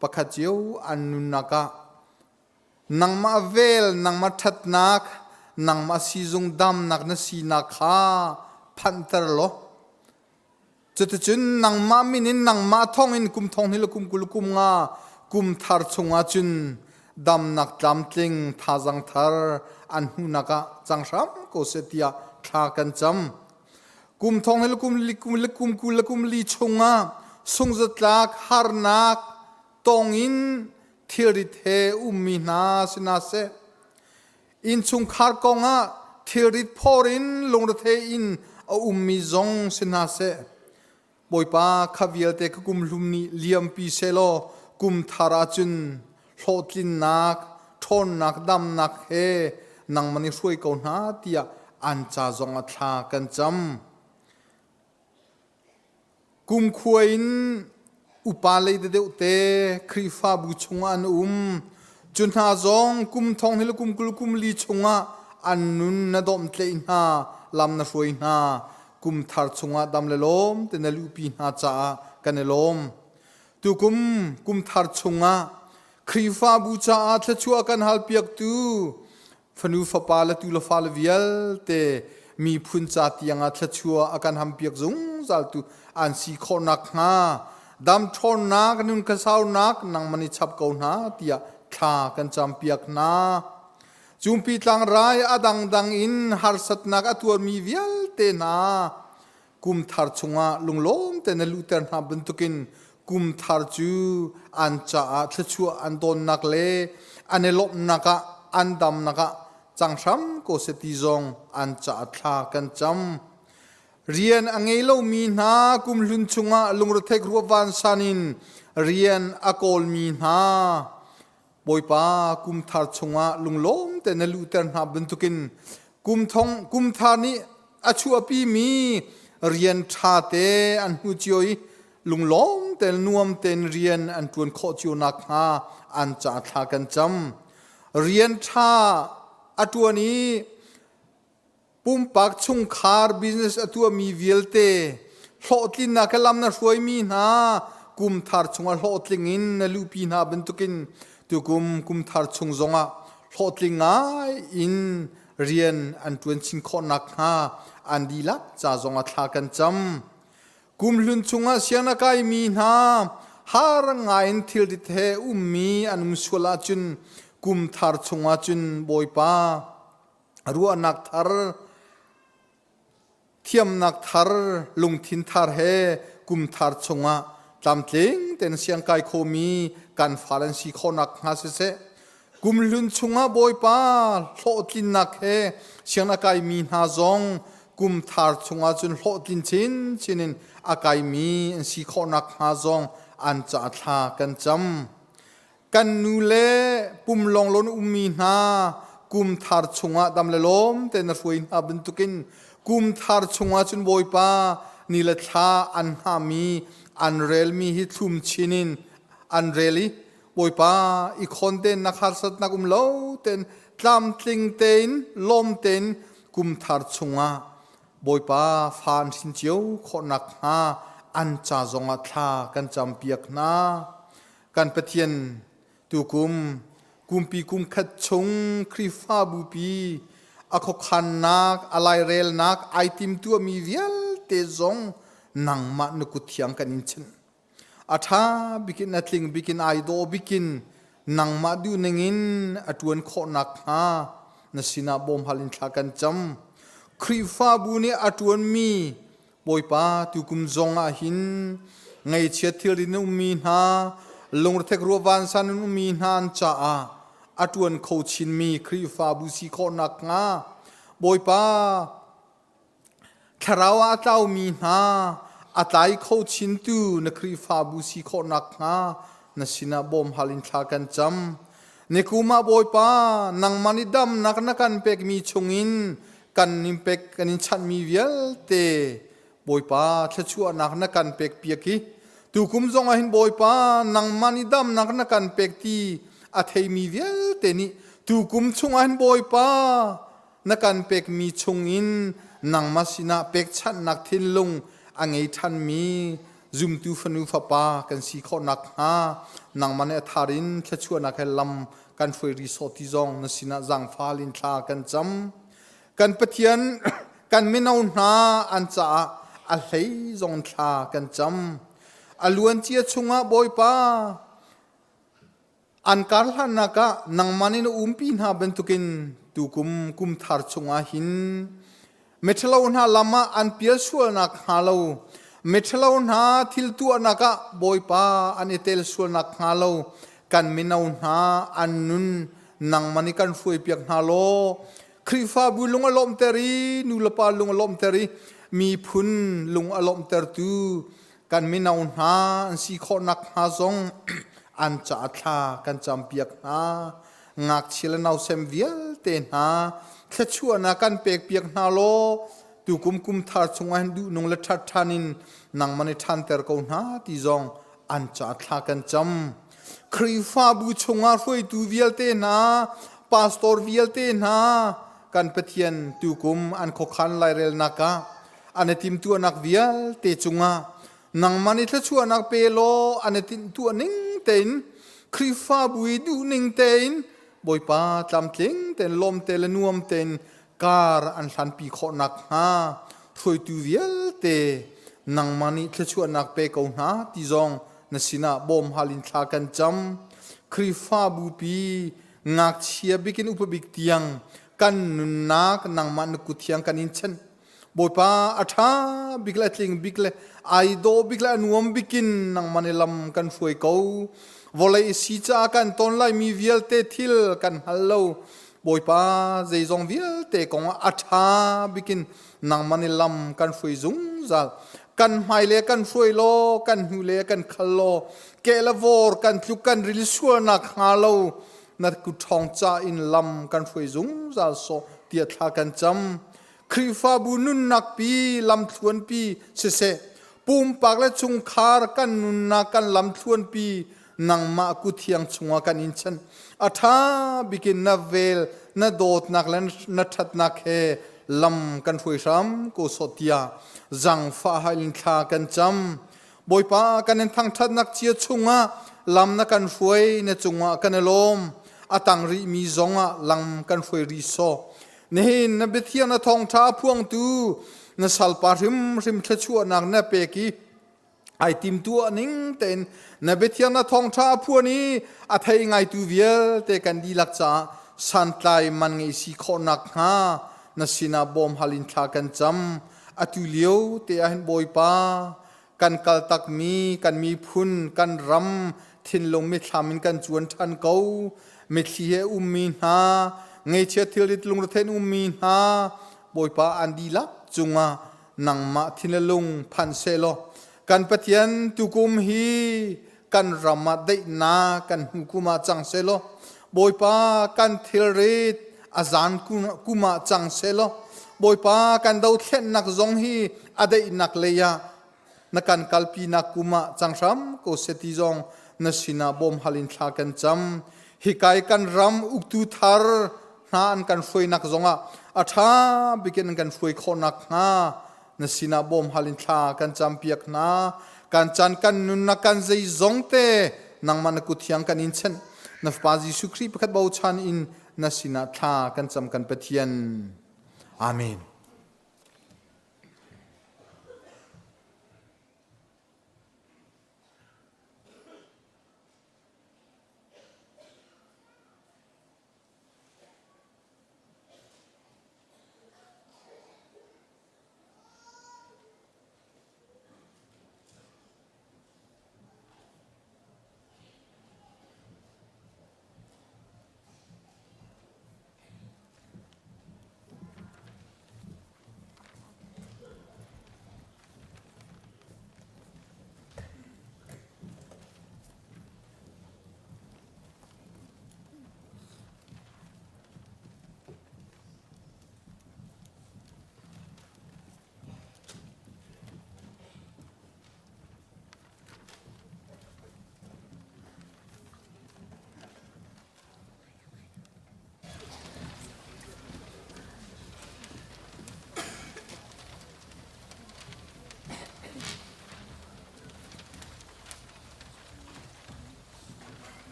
pakhat cio an nunnak ah nangmah vel nangmah ṭhatnak nangmah sizung damnak na sinak kha phanhter law Cuticun nangmah min in nangmah thawngin kum thong hnih le kum 20 kum nga kum thar chungah cun damnak tlamtling thazang thar an hmuhnak ah cang hram ko seh tiah thla kan cam. Kum thong hnih le kum li kum le kum 20 le kum li chungah sungzatlak harnak tongin thilrit he ummi hna sina seh Innchungkhar kongah thilrit phor in lungrethei in a ummi zong si hna seh. Bawipa kha vialte ka kum hlum nih liampi sehlaw kum thar ahcun hlawhtlinnak, ṭhawnnak, damnak he nangmah nih hruai ko hna tiah an ca zong ah thla kan cam. Kumkhua in upa lei deuh te Khrihfabu chungah an um. Cu hna zong kum thong hi le kum 20 kum li chungah an nun na dawmhtleih hna, lam na hruai hna. Kum thar chungah dam le lawm te na luhpi hna caah kan i lawm. Tukum kum thar chungah Khrihfabu caah thluachuah kan halpiaktu fanu fapa le tu le fale vialte miphun ca tiangah thluachuah a kan hampiak zungzal tu an si khawh nakhnga dam ṭhawnnak nun khuasaunak nangmah nih chap ko hna tiah thla kan campiak hna. Cungpi tlangrai a dangdang in harsatnak a tuarmi vialte hna kum thar chungah lunglawm te na luhter hna bantukin kum thar cu an caah thluachuah an dawnnak le an i lawmhnak ah an damnak ah cang hram ko seh ti zong an caah thla kan cam. Rian a ngei lomi hna kum hlun chungah lungretheih ruah vansan in rian a kawlmi hna Bawipa kum thar chungah lunglawm te na luhter hna bantukin kum thong kum thar nih a chuahpimi rian ṭha te an hmu cio i lunglawm te nuam tein rian an ṭuan khawh cio nakhnga an ca thla kan cam. Rian ṭha a ṭuan i Pumpak chungkhar business a tuahmi vialte hlawhtlinnak he lam na hruaimi hna kum thar chungah hlawhtling in na luhpi hna bantukin tukum kum thar chung zongah hlawhtling ngai in rian an ṭuan chin khawh nakhnga an dihlak ca zongah thla kan cam. Kum hlun chungah siang a kaimi hna har ngai in thilrit he ummi an um sual ahcun kum thar chungah cun Bawipa ruahnak thar thiamnak thar lungthin thar he kum thar chungah tlamtling ten siangkai khomi kan fal an si khawhnak hnga siseh kum hlun chungah bawipa hlawhtlinnak he siang a kaimi hna zong kum thar chungah cun hlawhtlin chin chin in a kaimi an si khawhnak hnga zong an ca thla kan cam Kan nu le pum lawnglon ummi hna kum thar chungah dam le lawm te na hruai hna bantukin kum thar chungah cun Bawipa ni le thla an hngahmi an relmi hi thlum chin in an rel i Bawipa i khawn tein na harsatnak um lo tein tlamtling tein lawm tein kum thar chungah Bawipa fa an hrin cio khawh nakhnga an ca zongah thla kan campiak hna. Kan Pathian tukum kumpi kum khat chung Khrihfabu pi a khuakhannak a lairelnak ai timtuahmi vialte zong nangmah na kut thiang kan in chinh. A ṭha bikin a tling bikin ai dawh bikin nangmah duhning in a ṭuan khawh nakhnga na sinah bawmhal in thla kan cam. Khrihfabu nih a ṭuanmi Bawipa tukum zong ah hin ngaihchiat thilri na ummi hna lungrethek ruah vansan in ummi hna an caah a ṭuan kho chinmi Khrihfabu si khawh nakhnga Bawipa thlarau ah a tlaumi hna a tlai kho chintu na Khrihfabu si khawh nakhnga na sinah bawmhal in thla kan cam. Nikum ah Bawipa nangmah nih damnak na kan pekmi chungin kan in pek kan in chanhmi vialte Bawipa thluachuahnak na kan pek piak i. Tukum zong ah hin Bawipa nangmah nih damnak na kan pek ti a theimi vialte nih tukum chung ah hin Bawipa na kan pekmi chungin nangmah sinah pekchanhnak thinlung a ngei ṭhanmi zumtu fanu fapa kan si khawh nakhnga nangmah nih a thar in thluachuahnak he lam kan hruai rih sawh ti zong na sinah zaangfal in thla kan cam. Kan Pathian kan mino hna an caah a hlei zong thla kan cam. A luancia chungah Bawipa An kar hlannak ah nangmah nih na umpi hna bantukin tukum kum thar chungah hin miṭhalo hna lam ah an pial sualnak hnga lo, miṭhalo hna thil tuahnak ah Bawipa an i tel sualnak hnga lo, kan mino hna an nun nangmah nih kan hruaipiak hna law, Khrihfabu lung a lawmhter i nulepa lung a lawmhter i miphun lung a lawmhtertu kan mino hna an si khawh nakhnga zong an caah thla kan campiak hna. Ngakchia le nausem vialte hna thluachuahnak kan pekpiak hna law tukum kum thar chungah hin duhnung le ṭhat ṭhan in nangmah nih ṭhanter ko hna ti zong an caah thla kan cam. Khrihfabu chungah hruaitu vialte hna, pastor vialte hna, kan Pathian tukum an khuakhan lairelnak ah an i timtuahnak vialte cungah nangmah nih thluachuahnak pe law an i tinhtuah ning tein Khrihfabu i duh ning tein Bawipa tlamtling tein lawm te le nuam tein kar an hlanpi khawh nakhnga hruaitu vialte nangmah nih thluachuahnak pe ko hna ti zong na sinah bawm hal in thla kan cam. Khrihfabu pi ngakchia bikin upa bik tiang kan nunnak nangmah na kut thiang kan in chanh. Bawipa a ṭha bik le a tling bik le ai dawh bik le a nuam bik in nangmah nih lam kan hruai ko. Vawlei si caah kan ton laimi vialte thil kan hngal lo. Bawipa zeizong vialte kong ah a ṭha bik in nangmah nih lam kan hruai zungzal. Kan hmai le kan hruai law, kan hnu le kan khal law, ke le vor kan tluk kan ril sualnak hnga lo na kut ṭhawng ca in lam kan hruai zungzal sawh tiah thla kan cam. Khrihfabu nunnak pi lamthluan pi siseh pumpak le chungkhar kan nunnak kan lamthluan pi nangmah kuthiang chungah kan in chan a ṭha bikin na vel na dawtnak le na ṭhatnak he lam kan hruai hram ko sawh tiah zangfah hal in thla kan cam Bawipa kan in thangṭhatnak cia chungah lam na kan hruai na cungah kan i lawm a tang rihmi zongah lam kan hruai rih sawh Nihin na biathiang na thawngṭha a phuangtu na salpa hrimhrim thluachuahnak na pek i ai timtuah ning tein na biathiang na thawngṭha a phuan i a thei ngaitu vialte kan dihlak caah santlai man ngei si khawh nakhnga na sinah bawm hal in thla kan cam. Atu lio te ah hin Bawipa kan kaltakmi kan miphun kan ram thinlung mithlam in kan cuan ṭhan ko mitthli he ummi hna ngeichia thilrit lungrethein ummi hna bawipa an dihlak cungah nangmah thin le lung phan sehlaw kan Pathian tukum hi kan ram ah daihnak kan hmu kum ah cang sehlaw bawipa kan thilrit a zan kum ah cang sehlaw bawipa kan dothlennak zong hi a daihnak lei ah na kan kalpinak kum ah cang hram ko seh ti zong na sinah bawm hal in thla kan cam hikai kan ram uktu thar hna an kan hruainak zongah a ṭha bikin an kan hruai khawh nakhnga na sinah bawm hal in thla kan campiak hna kan caan kan nunnak kan zeizong te nangmah na kut thiang kan in chenh na fapa Jesuh Khrih pakhat bochan in na sinah thla kan cam kan Pathian amen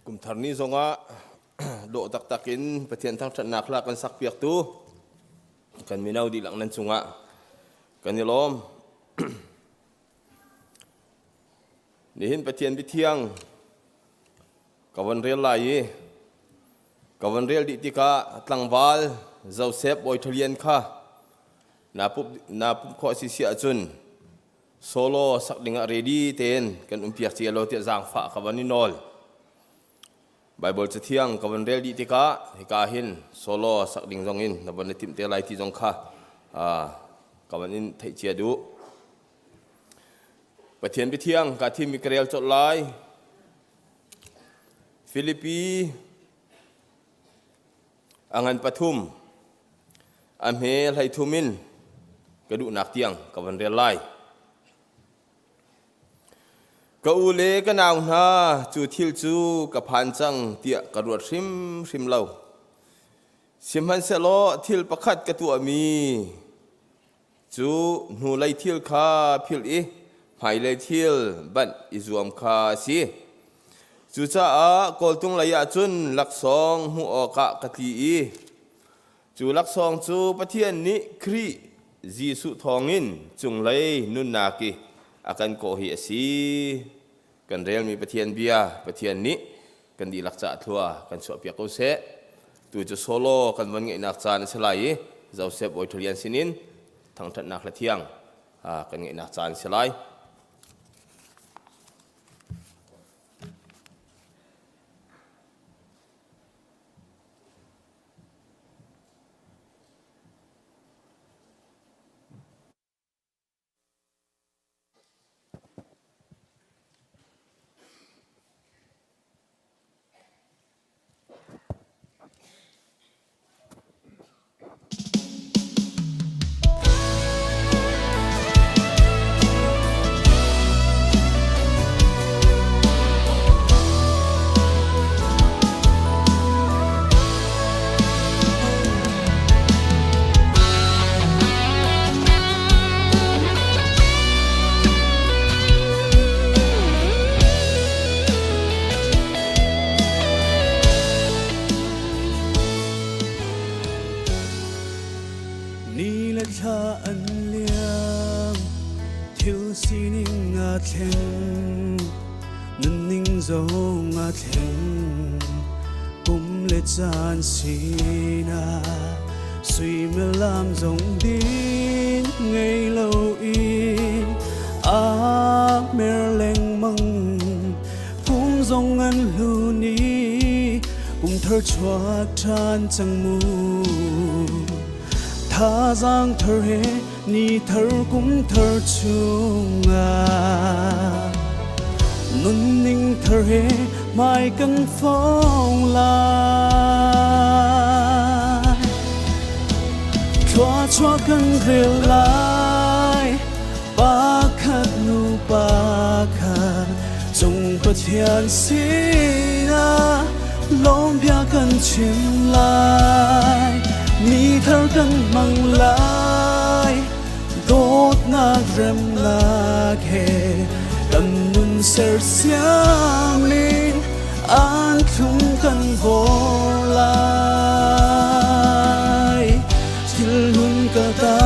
Kumthar ni zongah dawh taktak in Pathian thangṭhatnak hla kan sakpiaktu kan mino dihlak nan cungah kan i lawm. Nihin Pathian biathiang ka von rel lai i ka von rel dih tikah tlangval Joseph Bawi Ṭhalian kha naa pumh khawh si si ahcun solo sak dingah ready tein kan umpiak cia lo tiah zaangfah ka von i nawl. Bible cathiang ka von rel dih tikah hika hin solo sak ding zong in na von i timh te lai ti zong kha ka von in theih cia duh. Pathian biathiang ka thimmi ka rel colh lai. Filipi. A ngan pathum, a hme 13 in ka duhnak tiang ka van rel lai. Ka u le ka nau hna, cu thil cu ka phan cang tiah ka ruat hrimhrim lo. Sihmanhsehlaw thil pakhat ka tuahmi cu hnulei thil kha philh i hmailei thil banh i zuam kha a si. Cucaah kawltung lei ah cun laksawng hmuh awkah ka tli i cu laksawng cu Pathian nih Khrih Jesuh thawngin cunglei nunnak i a kan kawh hi a si. Kan relmi Pathian bia Pathian nih kan dihlak caah thlua kan chuahpiak ko seh. Tu cu solo kan von ngeihnak caan a si lai i Joseph Bawi Ṭhalian sinin thangṭhatnak hla thiang kan ngeihnak caan a si lai. Ni le thla an liam, thil sining aa thleng, nunning zong aa thleng. Kum le caan sinah suimilam zong din ngei loin aa mer lengmang. Kum zong an hlun i kum thar chuak ṭhan cang mu. Thazaang thar he ni thar kum thar chungah nunning thar he hmai kan fong lai. Thluachuah kan rel lai pakhat nu pakhat cung Pathian sinah lawm bia kan chim lai. Ni thar kan hmang lai dawtnak remnak he kan nun sersiam in an thlum kan vawr lai. Thil hun ka ta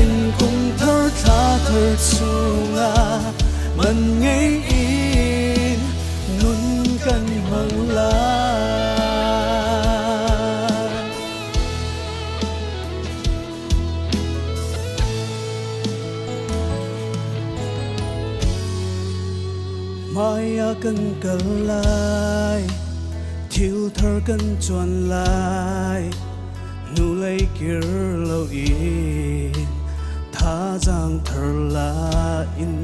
in kum thar thla thar chungah man ngei in nun kan hmang lai. Hmai ah kan kal lai, thil thar kan cuan lai, hnulei kir loin thazaang thar la in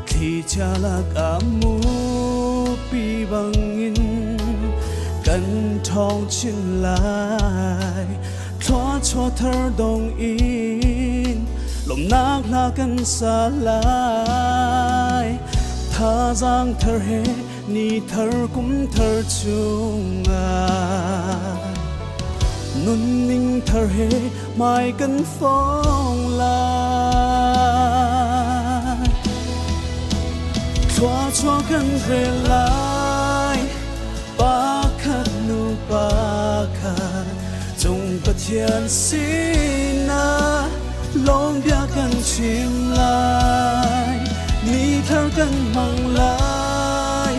thlichia lakah mupi bangin kan ṭhawng chin lai. Thluachuah thar dong in lawmhnak hla kan sa lai. Thazaang thar he ni thar kum thar chungah nunning thar he hmai kan fong lai. Thluachuah kan rel lai pakhat nu pakhat cung Pathian sinah lawm bia kan chim lai. Ni thar kan hmang lai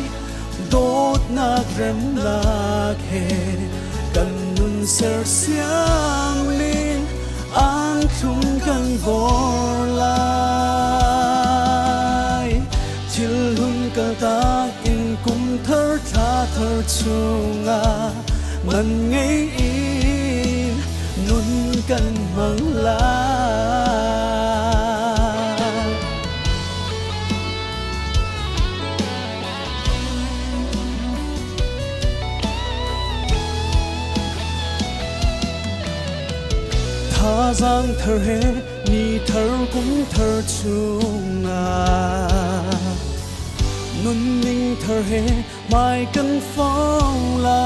dawtnak remnak he kan nun sersiam in an thlum kan vawr lai. Thil hun kaltak in kum thar thla thar chungah man ngei in nun kan hmang lai. Thazaang thar he ni thar kum thar chungah nunning thar he hmai kan fong lai.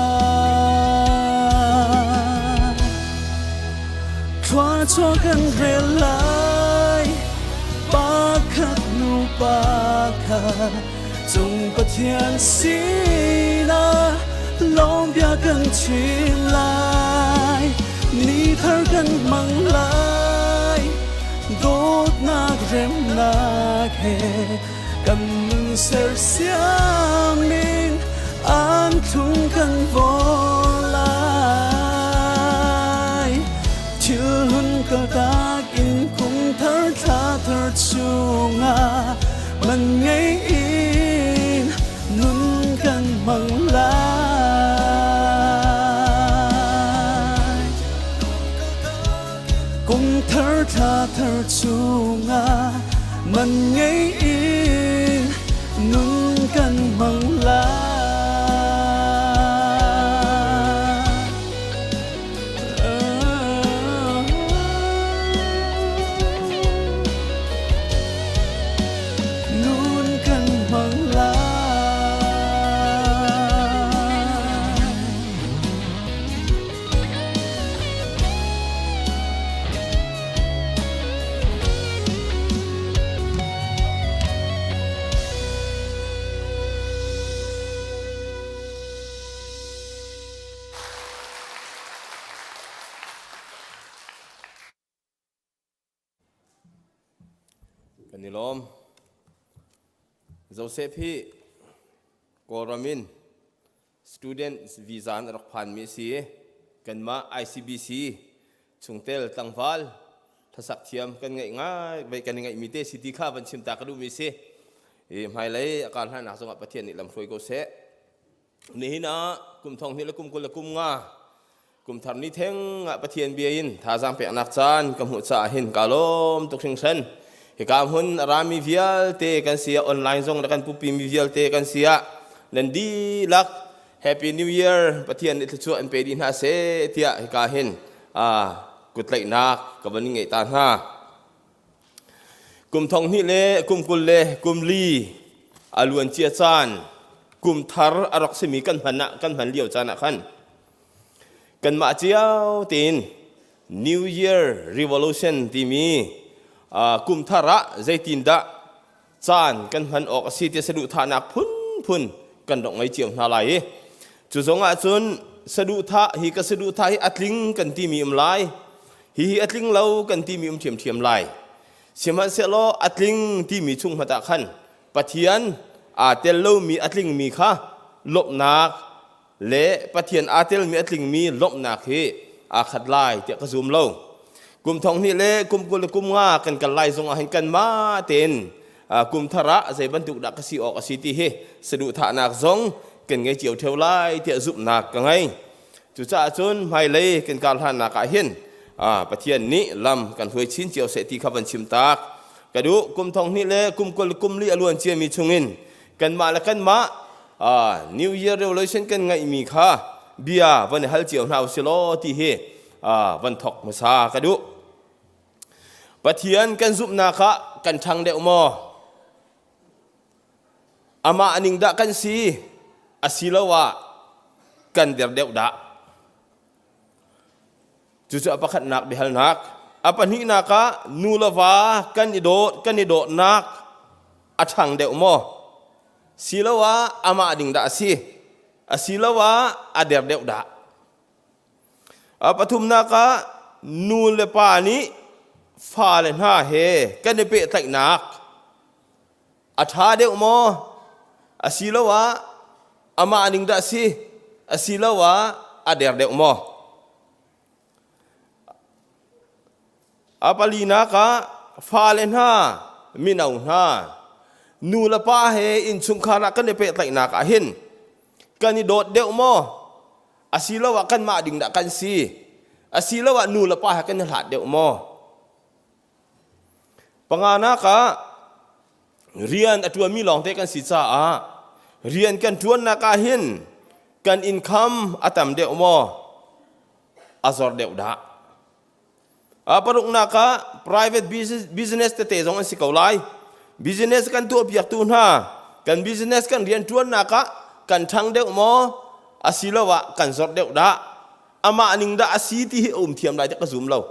Thluachuah kan rel lai pakhat nu pakhat cung Pathian sinah lawm bia kan chim lai. Ni thar kan hmang lai dawtnak remnak he kan nun sersiam in an thlung kan vaw lai. Thil hun kaltak in kum thar thla thar chungah man ngei in nun kan hmang lai. Kum thar thla thar chungah man ngei in nun kan hmang lai. Nun kan hmang lai. Kan i lawm. Joseph hi Kawlram in student visa in a rak phanmi a si i kanmah ICBC chungtel tlangval hlasak thiam kan ngeih ngai vei kan i ngeihmi te si ti kha van chim ta ka duhmi si. I hmailei a kar hlannak zongah Pathian nih lamhruai ko seh. Nihin ah kum thong hnih le kum 20 le kum nga kum thar ni theng ah Pathian bia in thazaang peknak caan ka hmuh caah hin ka lawm tuk hringhran. Hika hmun a rami vialte kan si ah online zong le kan pupi mi vialte kan si ah nan dihlak Happy New Year Pathian nih thluachuah in pe dih hna seh tiah hika hin kutlaihnak ka van ngeih ta hna. Kum thong hnih le kum 20 le kum li a luan cia caan kum thar a rak simi kan hman ah kan hman lio caan ah khan kanmah cio tein New Year Revolution timi kum thar ah zeitindah caan kan hman awk a si ti saduhthahnak phunphun kan rak ngei cio hna lai i cu zong ah cun saduhthah hi ka saduhthah hi a tling kan timi um lai hihi a tling lo kan timi um ṭhiamṭhiam lai sihmanhsehlaw a tling timi chung hmat ah khan Pathian aa tel lomi a tlingmi kha lawmhnak le Pathian aa telmi a tlingmi lawmhnak hi aa khat lai tiah ka zum lo. Kum thong hnih le kum 20 le kum nga kan kal lai zong ah hin kanmah tein kum thar ah zei bantuk dah ka si awk a si ti hi saduhthahnak zong kan ngei cio theo lai tiah zumhnak ka ngei. Cucaah cun hmailei kan kar hlannak ah hin Pathian nih lam kan hruai chin cio seh ti kha van chim tak. Ka duh kum thong hnih le kum 20 le kum li a luan ciami chungin kanmah le kanmah New Year Revolution kan ngeihmi kha bia van i hal cio hna usih law ti hi van thok hmasa ka duh. Pathian kan zumhnak ah kan ṭhang deuh maw? Amah ning dah kan si asiloah kan der deuh dah? Cucu a pakhatnak biahalnak. A pahnihnak ah nu le va kan i dawt kan i dawtnak a ṭhang deuh maw? Siloah amah ding dah a si? Asiloah a der deuh dah? A pathumnak ah nu le pa nih fale hna he kan i pehtlaihnak a ṭha deuh maw? Asiloah amah ning dah a si? Asiloah a der deuh maw? A palinak ah fale hna, mino hna, nu le pa he innchungkhar ah kan i pehtlaihnak ah hin kan i dawt deuh maw? Asiloah kanmah ding dah kan si? Asiloah nu le pa he kan i hlat deuh maw? Panganak ah rian a ṭuanmi lawngte kan si caah rian kan ṭuannak ah hin kan income a tam deuh maw? A zor deuh dah? Paruknak ah private business tete zong an si ko lai. Business kan tuah piaktu hna, kan business kan rianṭuannak ah kan ṭhang deuh maw asiloah kan zor deuh dah? Amah ning dah a si ti hi a um thiam lai ti ka zum lo.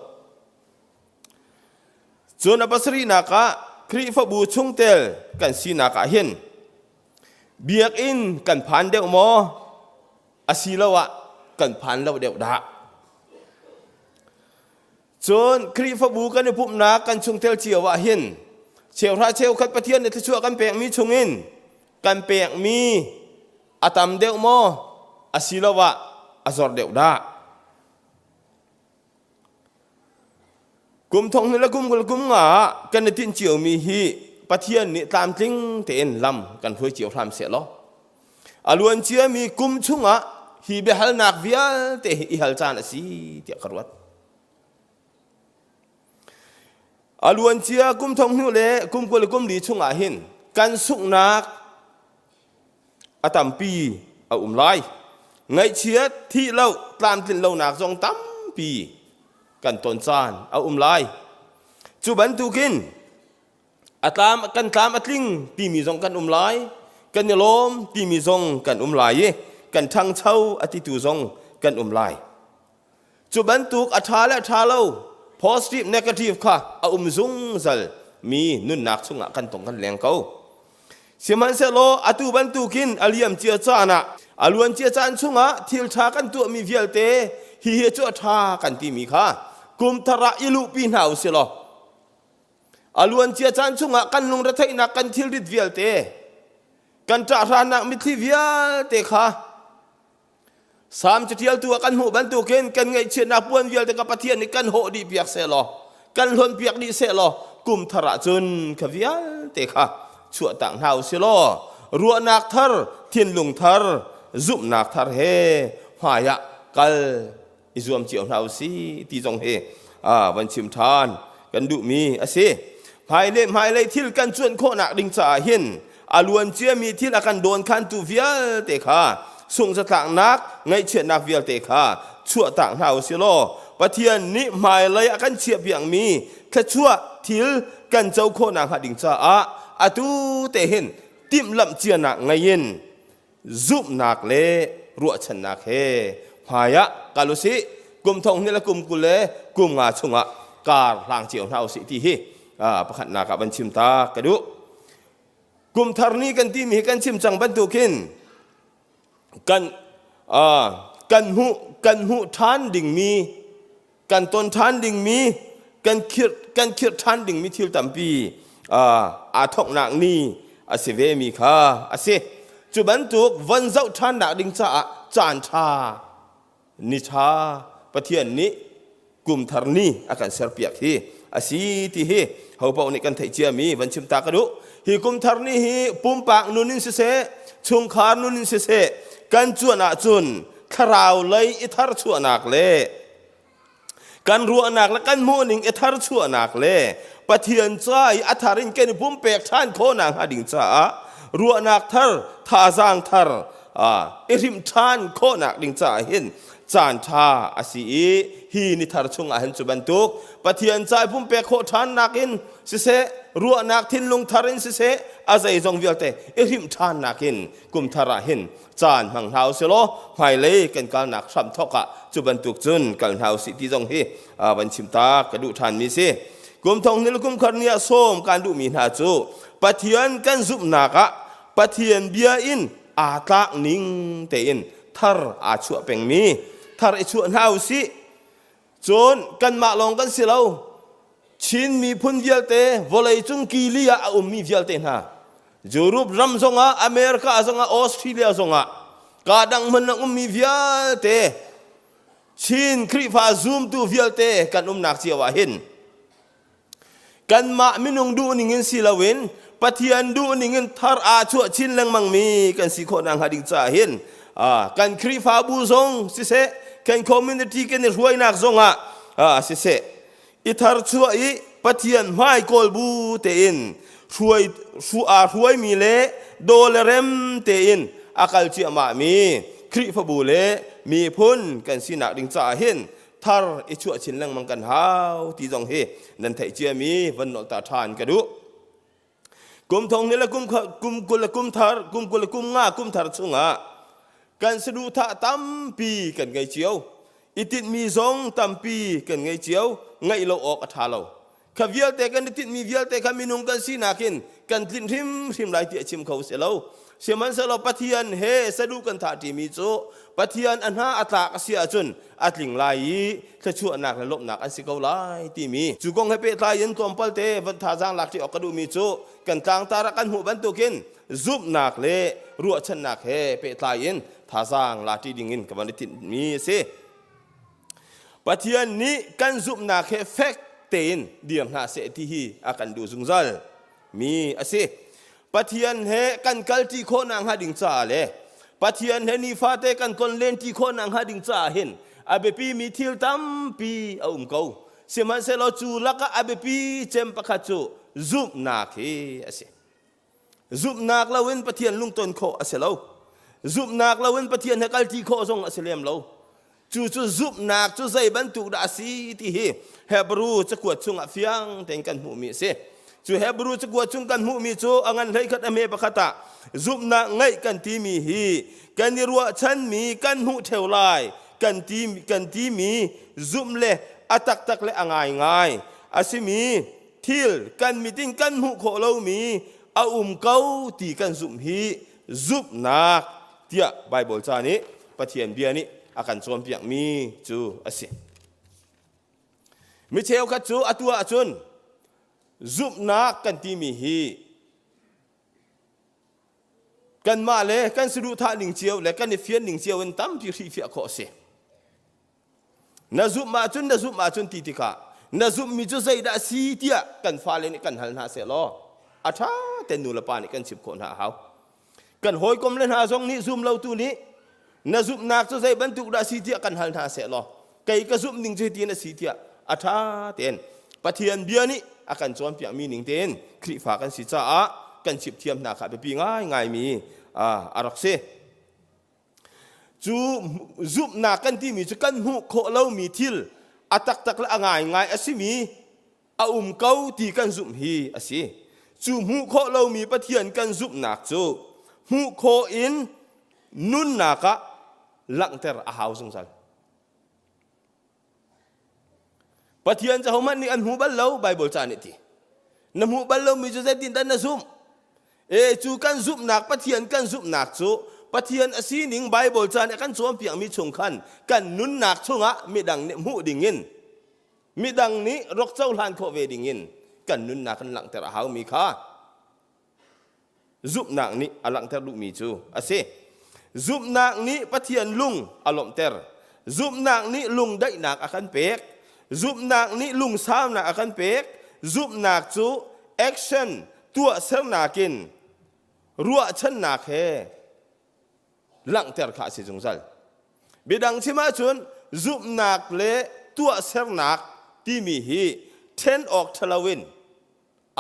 Cun a pasarihnak ah Khrihfabu chungtel kan sinak ah hin biakinn kan phan deuh maw asiloah kan phan lo deuh dah? Cun Khrihfabu kan i pumhnak kan chungtel cio ah hin cheuhra cheukhat Pathian nih thluachuah kan pekmi chungin kan pekmi a tam deuh maw asiloah a zor deuh dah? Kum thong le kum kul kum nga ah kan i tinh ciomi hi Pathian nih tlamtling tein lam kan hruai cio hram seh law a luan ciami kum chungah hi biahalnak vialte hi i hal caan a si tiah ka ruat. A luan cia kum thong hnu le kum 20 le kum li chungah hin kan sunghnak a tampi a um lai. Ngaihchiat, thih lo, tlamtlin lonak zong tampi kan ton caan a um lai. Cu bantukin a tlam kan tlam a tling timi zong kan um lai, kan i lawm timi zong kan um lai i kan ṭhangcho a titu zong kan um lai. Cu bantuk a ṭha le ṭha lo positive negative kha a um zungzal mi nunnak chungah kan tong kan leng ko. Sihmanhsehlaw atu bantukin a liam cia caan ah a luan cia caan chungah thil ṭha kan tuahmi vialte hihi cu a ṭha kan timi kha kum thar ah i luhpi hna u sih law a luan cia caan chungah kan lungretheihnak kan thilrit vialte kan ṭahhranak mitthli vialte kha Salm caṭialtu ah kan hmuh bantukin kan ngaihchiatnak puan vialte ka Pathian nih kan hawh dih piak sehlaw, kan hlonh piak dih sehlaw, kum thar ah cun kha vialte kha chuahtak hna u silaw, ruahnak thar, thinlung thar, zumhnak thar he hmai ah kal i zuam cio hna u si ti zong hi van chim ṭhan kan duhmi a si. Hmailei hmailei thil kan cuanh khawhnak ding caah hin a luan ciami thil a kan dawnkhantu vialte kha sungzatlaknak ngaihchiatnak vialte kha chuahtak hna u si law Pathian nih hmailei a kan chiahpiakmi thluachuah thil kan co khawhnak hnga ding caah atu te hin timhlamh cianak ngei in zumhnak le ruahchannak he hmaiah kal usih kum thong hnih le kum 20 le kum nga chungah kar hlang cio hna usih ti hi pakhatnak ah van chim ta ka duh. Kum thar ni kan timi hi kan chim cang bantukin kan kan hmuh kan hmuh ṭhan dingmi kan ton ṭhan dingmi kan khirh kan khirh ṭhan dingmi thil tampi aa thawknak ni a si ve mi kha a si. Cu bantuk von zoh ṭhannak ding caah caan ṭha ni ṭha Pathian nih kum thar ni a kan serpiak hi a si ti hi hopaoh nih kan theih ciami van chim ta ka duh. Hi kum thar ni hi pumpak nun in siseh chungkhar nun in siseh kan cuan ahcun thlarau lei i tharchuahnak le kan ruahnak le kan hmuhning i tharchuahnak le Pathian ca i a thar in kan i pumpek ṭhan khawhnak hnga ding caah ruahnak thar thazaang thar i hrimh ṭhan khawhnak ding caah hin caan ṭha a si i hi ni thar chungah hin cu bantuk Pathian ca i pumpek khawh ṭhannak in siseh ruahnak thinlung thar in siseh a zeizong vialte i hrimh ṭhannak in kum thar ah hin caan hmang hna usih law hmailei kan kalnak hram thawk ah cu bantuk cun kal hna usih ti zong hi van chim ta ka duh ṭhanmi si. Kum thong hnih le kum khat ni ah sawm kan duhmi hna cu Pathian kan zumhnak ah Pathian bia in aa tlak ning tein thar aa chuah pengmi thar i chuah hna usih. Cun kanmah lawng kan si lo. Chin miphun vialte vawleicung kili ah a ummi vialte hna Europe ram zongah America zongah Australia zongah ka dang hmun a ummi vialte Chin Khrihfa zumtu vialte kan umnak cio ah hin kanmah minung duh ning in si loin Pathian duh ning in thar aa chuah chin lengmang mi kan si khawh nakhnga ding caah hin kan Khrihfabu zong siseh kan community kan i hruainak zongah siseh i tharchuah i Pathian hmai kawl bu tein hruai aa hruaimi le daw le rem tein a kal ciahmah mi Khrihfabu le miphun kan sinak ding caah hin. thar i chuah chin lengmang kan hau ti zong hi nan theih ciami van nolh ta ṭhan ka duh. Kum thong ni le kum kum 20 le kum thar kum 20 le kum nga kum thar chungah kan saduhthah tampi kan ngei cio. I tinhmi zong tampi kan ngei cio. Ngaih lo awk a ṭha lo. Kha vialte kan i tinhmi vialte kha minung kan sinak in kan tlinh hrimhrim lai tiah chim kho si lo. Sihmanhsehlaw Pathian he saduh kan thah ṭimi cu Pathian a hna a tlak a si ahcun a tling lai i thluachuahnak le lawmhnak an si ko lai timi cu kong he pehtlai in tlawmpal te van thazaang lak ṭi awk ka duhmi cu kan tlangtar ah kan hmuh bantukin zumhnak le ruahchannak he pehtlai in thazaang la ṭi dingin ka van i tinhmi a si. Pathian nih kan zumhnak he fek tein dir hna seh ti hi a kan duh zungzal mi a si. Pathian he kan kalṭi khawhnak hnga ding caah le Pathian he nifate kan tlonlenṭi khawhnak hnga ding caah hin a biapimi thil tampi a um ko. Sihmanhsehlaw cu lakah a biapi cem pakhat cu zumhnak hi a si. Zumhnak loin Pathian lungton khawh a si lo. Zumhnak loin Pathian he kalṭi khawh zong a si lem lo. Cu cu zumhnak cu zei bantuk dah a si ti hi Hebrew cakuat chungah fiang tein kan hmuhmi a si. Cu Hebrew cakuat chung kan hmuhmi cu a ngan 11 a hme pakhat ah zumhnak ngeih kan timi hi kan i ruahchanmi kan hmuh ṭheo lai kan ti kan timi zumh le a taktak le a ngaingai a simi thil kan mit in kan hmuh khawh lomi a um ko ti kan zumh hi zumhnak tiah Baibal ca nih Pathian bia nih a kan cawnpiakmi cu a si. Mi cheukhat cu atu ahcun zumhnak kan timi hi kanmah le kan saduhthah ning cio le kan i fian ning cio in tampi hrihfiah khawh a si. Na zumh ahcun na zumh ahcun ti tikah na zumhmi cu zeidah a si tiah kan fale nih kan hal hna sehlaw a ṭha tein nu le pa nih kan chimh khawh hna a hau. Kan hawikom le hna zong nih zum lotu nih na zumhnak cu zei bantuk dah a si tiah kan hal hna sehlaw kei ka zumh ning cu hitin a si tiah a ṭha tein Pathian bia nih a kan cawnpiakmi ning tein Khrihfa kan si caah kan chimh thiam hna kha biapi ngaingaimi a rak si. Cu zumhnak kan timi cu kan hmuh khawh lomi thil a taktak le a ngaingai a simi a um ko ti kan zumh hi a si. Cu hmuh khawh lomi Pathian kan zumhnak cu hmuh khawh in nunnak ah langhter a hau zungzal. Pathian cu hohmanh nih an hmu bal lo Baibal ca nih ti. Na hmuh bal lomi cu zeitindah na zumh? E cu kan zumhnak Pathian kan zumhnak cu Pathian a sining Baibal ca nih a kan cawnpiakmi chung khan kan nunnak chungah midang nih hmuh dingin midang nih rak cohlan khawh ve dingin kan nunnak kan langhter a haumi kha Zumhnak nih a langhter duhmi cu a si. Zumhnak nih Pathian lung a lawmhter. Zumhnak nih lungdaihnak a kan pek. Zumhnak nih lungsaunak a kan pek. Zumhnak cu action tuahsernak in ruahchannak he langhter kha a si zungzal. Biadang chim ahcun zumhnak le tuahsernak timi hi ṭhen awk ṭhalo in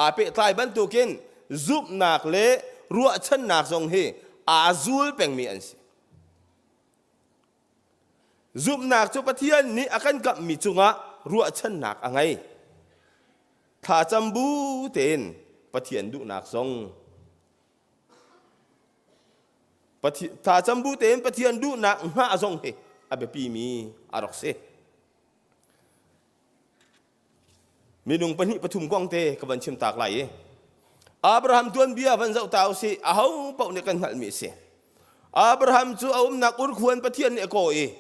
aa pehtlai bantukin zumhnak le ruahchannak zong hi aa zul pengmi an si. Zumhnak cu Pathian nih a kan kamhmi cungah ruahchannak a ngei. Thlacam bu tein Pathian duhnak zong thlacam bu tein Pathian duhnak hngah zong hi a biapimi a rak si. Minung pahnih pathum kong te ka van chim tak lai i Abraham tuanbia van zoh ta usih aho paoh nih kan hngalhmi a si. Abraham cu a umnak Ur khua in Pathian nih a kaw i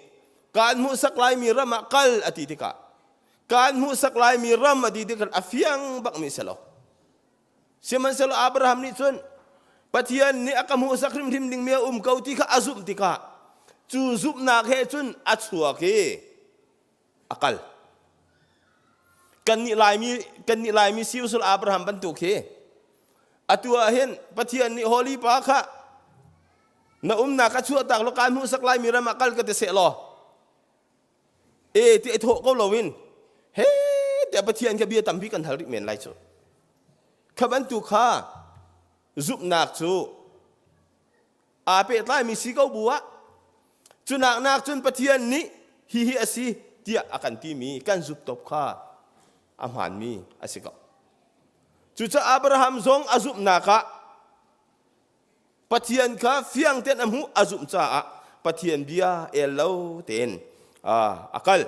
kaan hmuhsak laimi ram ah kal a ti tikah kaan hmuhsak laimi ram a ti tikah a fiang bakmi si lo. Sihmanhsehlaw Abraham nih cun Pathian nih a ka hmuhsak hrimhrim dingmi a um ko ti kha a zumh tikah cu zumhnak he cun a chuak i a kal. Kannih Laimi kannih Laimi siusul Abraham bantuk hi atu ah hin Pathian nih Holy Pa kha na umnak ka chuahtak law kaan hmuhsak laimi ram ah kal ka ti seh law e ti thawh ko loin he tiah Pathian kha bia tampi kan hal rih men lai cu kha bantuk kha zumhnak cu aa pehtlaimi si ko bu ah cunak nak cun Pathian nih hihi a si. tiah a kan timi kan zumh top kha a hmaanmi a si ko. Cucaah Abraham zong a zumhnak ah Pathian kha fiang tein a hmuh a zumh caah Pathian bia el lo tein a kal.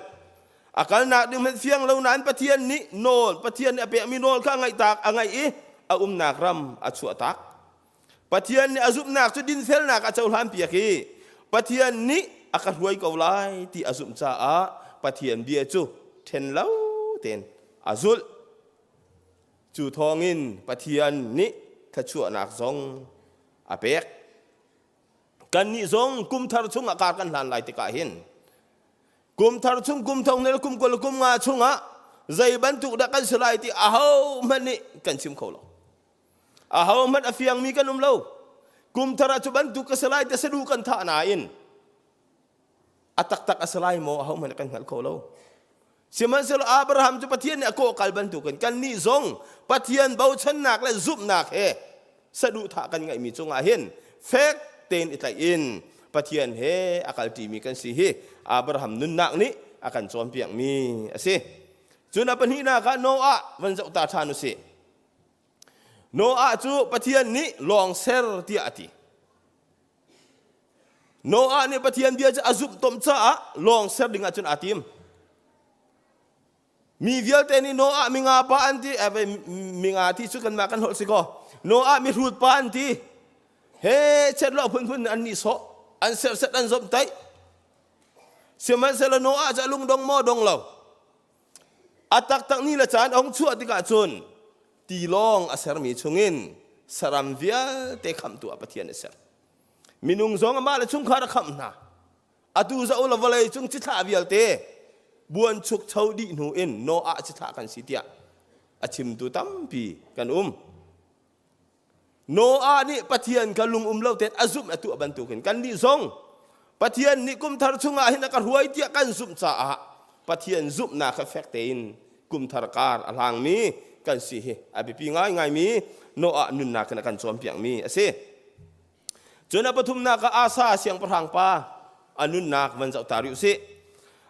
A kalnak ding hmanh fiang lo nain Pathian nih nawl Pathian nih a pekmi nawl kha a ngaihtak a ngaih i a umnak ram a chuahtak. Pathian nih a zumhnak cu dinfelnak a cohlan piak i Pathian nih a ka hruai ko lai ti a zumh caah Pathian bia cu ṭhen lo tein a zulh. Cu thawngin Pathian nih thluachuahnak zong a pek. Kannih zong kum thar chungah kar kan hlan lai tikah hin kum thar chung kum thong le kum 20 kum nga chungah zei bantuk dah kan si lai ti aho hmanh nih kan chim kho lo. Aho hmanh a fiangmi kan um lo. Kum thar ah cu bantuk ka si lai ti sadu kan thah nain a taktak a si lai maw aho hmanh kan hngal kho lo. Sihmanhsehlaw Abraham cu Pathian nih a kawhkal bantukin kannih zong Pathian bochannak le zumhnak he saduhthah kan ngeihmi cungah hin fek tein i tlaih in Pathian he a kalṭimi kan si hi Abraham nunnak nih a kan cawnpiakmi a si. Cun a pahnihnak ah Noah van zoh ta ṭhan u sih. Noah cu Pathian nih lawng ser tiah a ti. Noah nih Pathian bia cu a zumh tom caah lawng ser ding ahcun aa tim. Mi vialte nih Noah minga pa an ti, eh, minga ti cu kanmah kan holh si kaw. Noah mihrut pa an ti. He chet lo phunphun an nih sawh, an serset an zomhtaih. Sihmanhsehlaw Noah cu a lungdong maw dong lo. A taktak ni le caan a hung chuah tikah cun tilawng a sermi chungin saram vialte khamhtu ah Pathian a ser. Minung zong amah le chungkhar a khamh hna. Atu zoh la vawlei cung cithlah vialte buanchukcho dih hnu in Noah cithlah kan si tiah a chimtu tampi kan um. Noah nih Pathian kha lung um lo tein a zumh a tuah bantukin kannih zong Pathian nih kumthar chungah hin a ka hruai tiah kan zumh caah Pathian zumhnak kha fek tein kumthar kar a hlangmi kan si hi a biapi ngaingaimi Noah nunnak in a kan cawnpiakmi a si. Cun a pathumnak ah Asa siangpahrang pa a nunnak van zoh ta rih usih.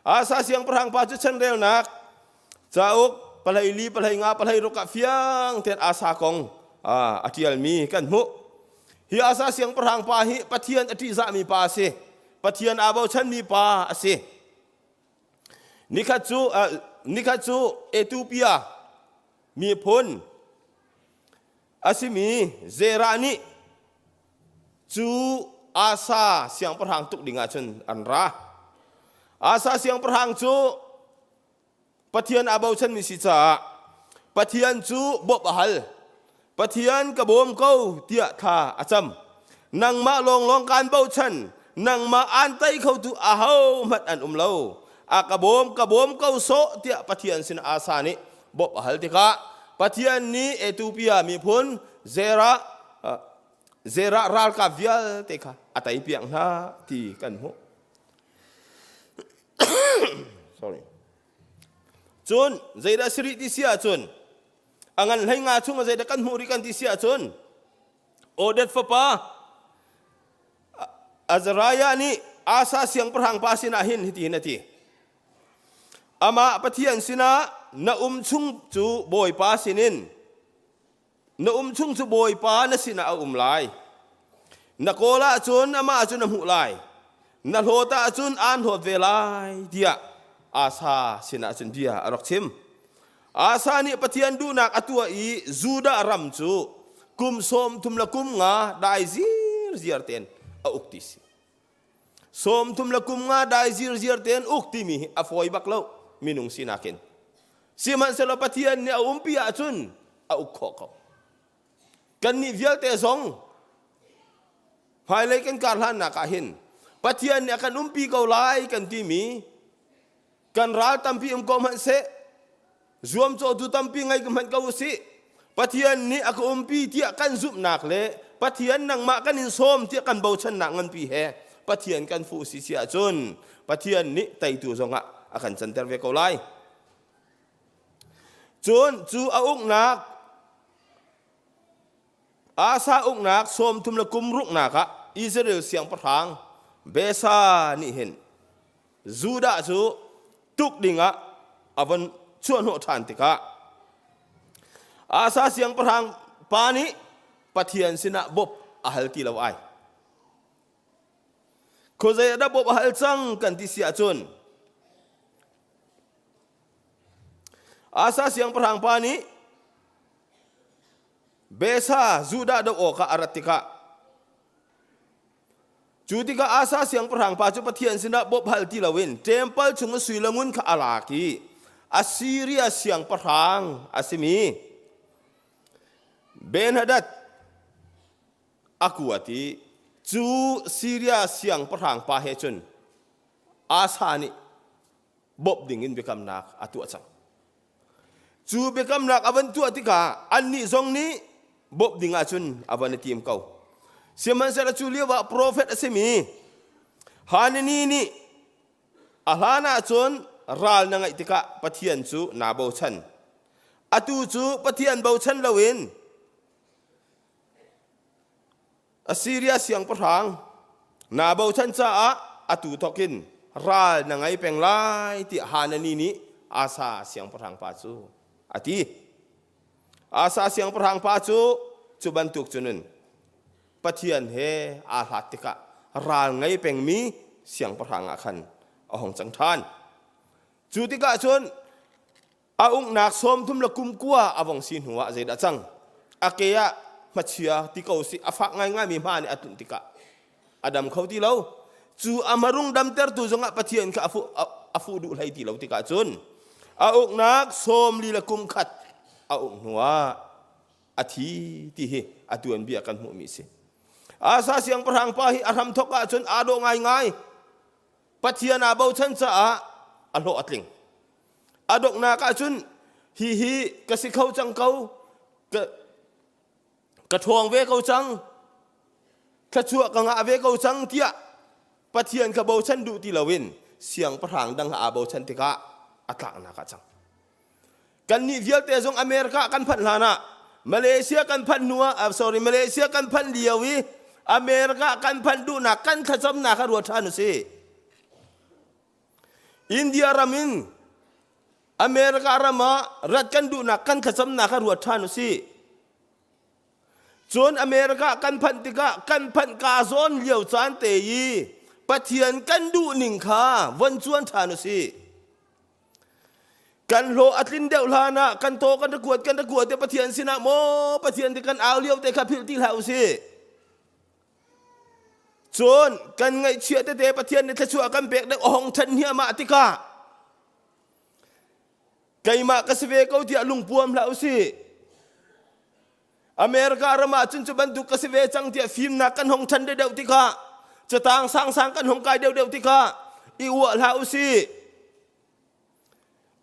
Asa siangpahrang pa cu chanrelnak cauk pahlei li pahlei nga pahlei ruk ah fiang tein Asa kong a ṭialmi kan hmuh. Hi Asa siangpahrang pa hi Pathian a ṭihzahmi pa a si. Pathian aa bochanmi pa a si. Nikhat cu nikhat cu Ethiopia miphun a simi Zerah nih cu Asa siangpahrang tuk ding ah cun an ra. Asa siangpahrang cu Pathian aa bochanmi si caah Pathian cu bawmh a hal. Pathian ka bawm ko tiah thla a cam. Nangmah lawnglawng kaan bochan, nangmah aan tei khotu ahohmanh an um lo. A ka bawm, ka bawm ko sawh tiah Pathian sin Asa nih bawmh a hal tikah Pathian nih Ethiopia miphun Zerah Zerah ralkap vialte kha a teipiak hna ti kan hmuh. Sorry. Cun zeidah si rih ti si ahcun a ngan hlei nga chung ah zeidah kan hmuh rih kan ti si ahcun Oded fapa Azariah nih Asa siangpahrang pa sinah hin hitihin a ti. Amah Pathian sinah na um chung cu Bawipa sinin na um chung cu Bawipa na sinah a um lai. Na kawl ahcun amah cu na hmuh lai. Na hlawt ahcun aan hlawt ve lai tiah Asa sinah cun bia a rak chim. Asa nih Pathian duhnak a tuah i Judah ram cu kum 30 le kum nga dai zirziar tein a uk ti si. 30 le kum nga dai zirziar tein uk timi hi a fawi bak lo minung sinak in. Sihmanhsehlaw Pathian nih a umpi ahcun a uk khawh ko. Kannih vialte zong hmailei kan kar hlannak ah hin Pathian nih a kan umpi ko lai kan timi Kan ral tampi um ko hmanh seh, zuamcawhtu tampi ngei hmanh ko usih, Pathian nih a ka umpi tiah kan zumhnak le Pathian nangmah kan in sawm tiah kan bochannak nganpi he Pathian kan fuh si si ahcun Pathian nih teitu zongah a kan canter ve ko lai. Cun cu a uknak Asa uknak 30 le kum ruknak ah Israel siangpahrang Besa nih hin Judah cu tuk dingah a von chuahhnawh ṭhan tikah Asa siangpahrang pa nih Pathian sinah bawp a hal ti lo ai. Khuazei ah dah bawp a hal cang kan ti si ahcun Asa siangpahrang pa nih Besa Judah doh awkah a rat tikah Cu tikah Asa siangpahrang pa cu Pathian sinah bawmh hal ti loin ṭempal chung i sui le ngun kha a lak i Assiria siangpahrang a simi Ben-hadad a kuat i cu Siria siangpahrang pa he cun Asa nih bawmh dingin biakamnak a tuah cang. Cu biakamnak a van tuah tikah annih zong nih bawmh ding ahcun a van i tim ko. Sihmanhsehlaw cu lio ah profet a simi Hanani nih a hlan ahcun ral na ngeih tikah Pathian cu naa bochan. Atu cu Pathian bochan loin Assiria siangpahrang naa bochan caah atu thawkin ral na ngei peng lai tiah Hanani nih Asa siangpahrang pa cu a ti. Asa siangpahrang pa cu cu bantuk cun Pathian he aa hlat tikah ral ngei pengmi siangpahrang ah khan a hung cang ṭhan. Cu tikah cun A uknak 30 le kum kua a vong si hnuah zeidah cang? A ke ah hmachia ti ko si a fak ngaingaimi hma nih a tunh tikah a dam kho ti lo. Cu a marung damtertu zongah Pathian kha a fuh, a fuh duh hlei ti lo tikah cun a uknak 40 le kum khat a uk hnuah a thi ti hi a tuanbia kan hmuhmi a si. Asa siangpahrang pa hi a hramthok ahcun aa dawh ngaingai. Pathian aa bochan caah a hlawh a tling. A donghnak ahcun hi hi ka si kho cang ko, ka, ka ṭhawng ve ko cang, thluachuah ka ngah ve ko cang tiah Pathian kha bochan duh ti loin siangpahrang dang aa bochan tikah a tlaknak ah cang. Kannih vialte zong America kan phanh hlan ah Malaysia kan phanh hnu ah sorry Malaysia kan phanh lio i America kan phanh duhnak kan thlacamnak kha ruat ṭhan usih. India ram in America ram ah rat kan duhnak kan thlacamnak kha ruat ṭhan usih. Cun America kan phanh tikah kan phanh ka zawn lio caan te i Pathian kan duh ning kha von cuan ṭhan usih. Kan hlawh a tlin deuh hlan ah kan taw kan ra kuat kan ra kuat te Pathian sinah maw Pathian te kan au lio te kha philh ti hlah usih. Cun kan ngaihchiah tete Pathian nih thluachuah kan pek deuh a hong ṭhan hniahmah tikah keimah ka si ve ko tiah lungpuam hlah usih. America ram ah cun cu bantuk ka si ve cang tiah fimnak kan hong ṭhan deuhdeuh tikah catang sangsang kan hong kai deuhdeuh tikah i uah hlah usih.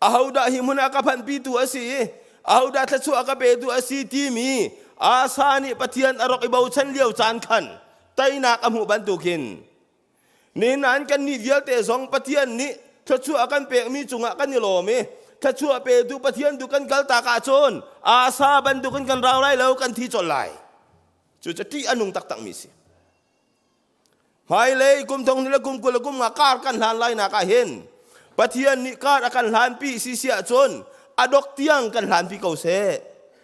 Ahodah hi hmun ah ka phanhpitu a si i ahodah thluachuah ka petu a si timi Asa nih Pathian a rak i bochan lio caan khan teinak a hmuh bantukin nihin ah kan nih vialte zong Pathian nih thluachuah a kan pekmi cungah kan i lawm i thluachuah petu Pathian tu kan kaltak ahcun Asa bantukin kan rau lai lo kan thi colh lai. Cu cu ṭih a nung taktakmi si. Hmailei kum thong le kum 20 le kum nga kar kan hlan lai nak ah hin Pathian nih kar a kan hlanpi si si ahcun a dok tiang kan hlanpi ko seh.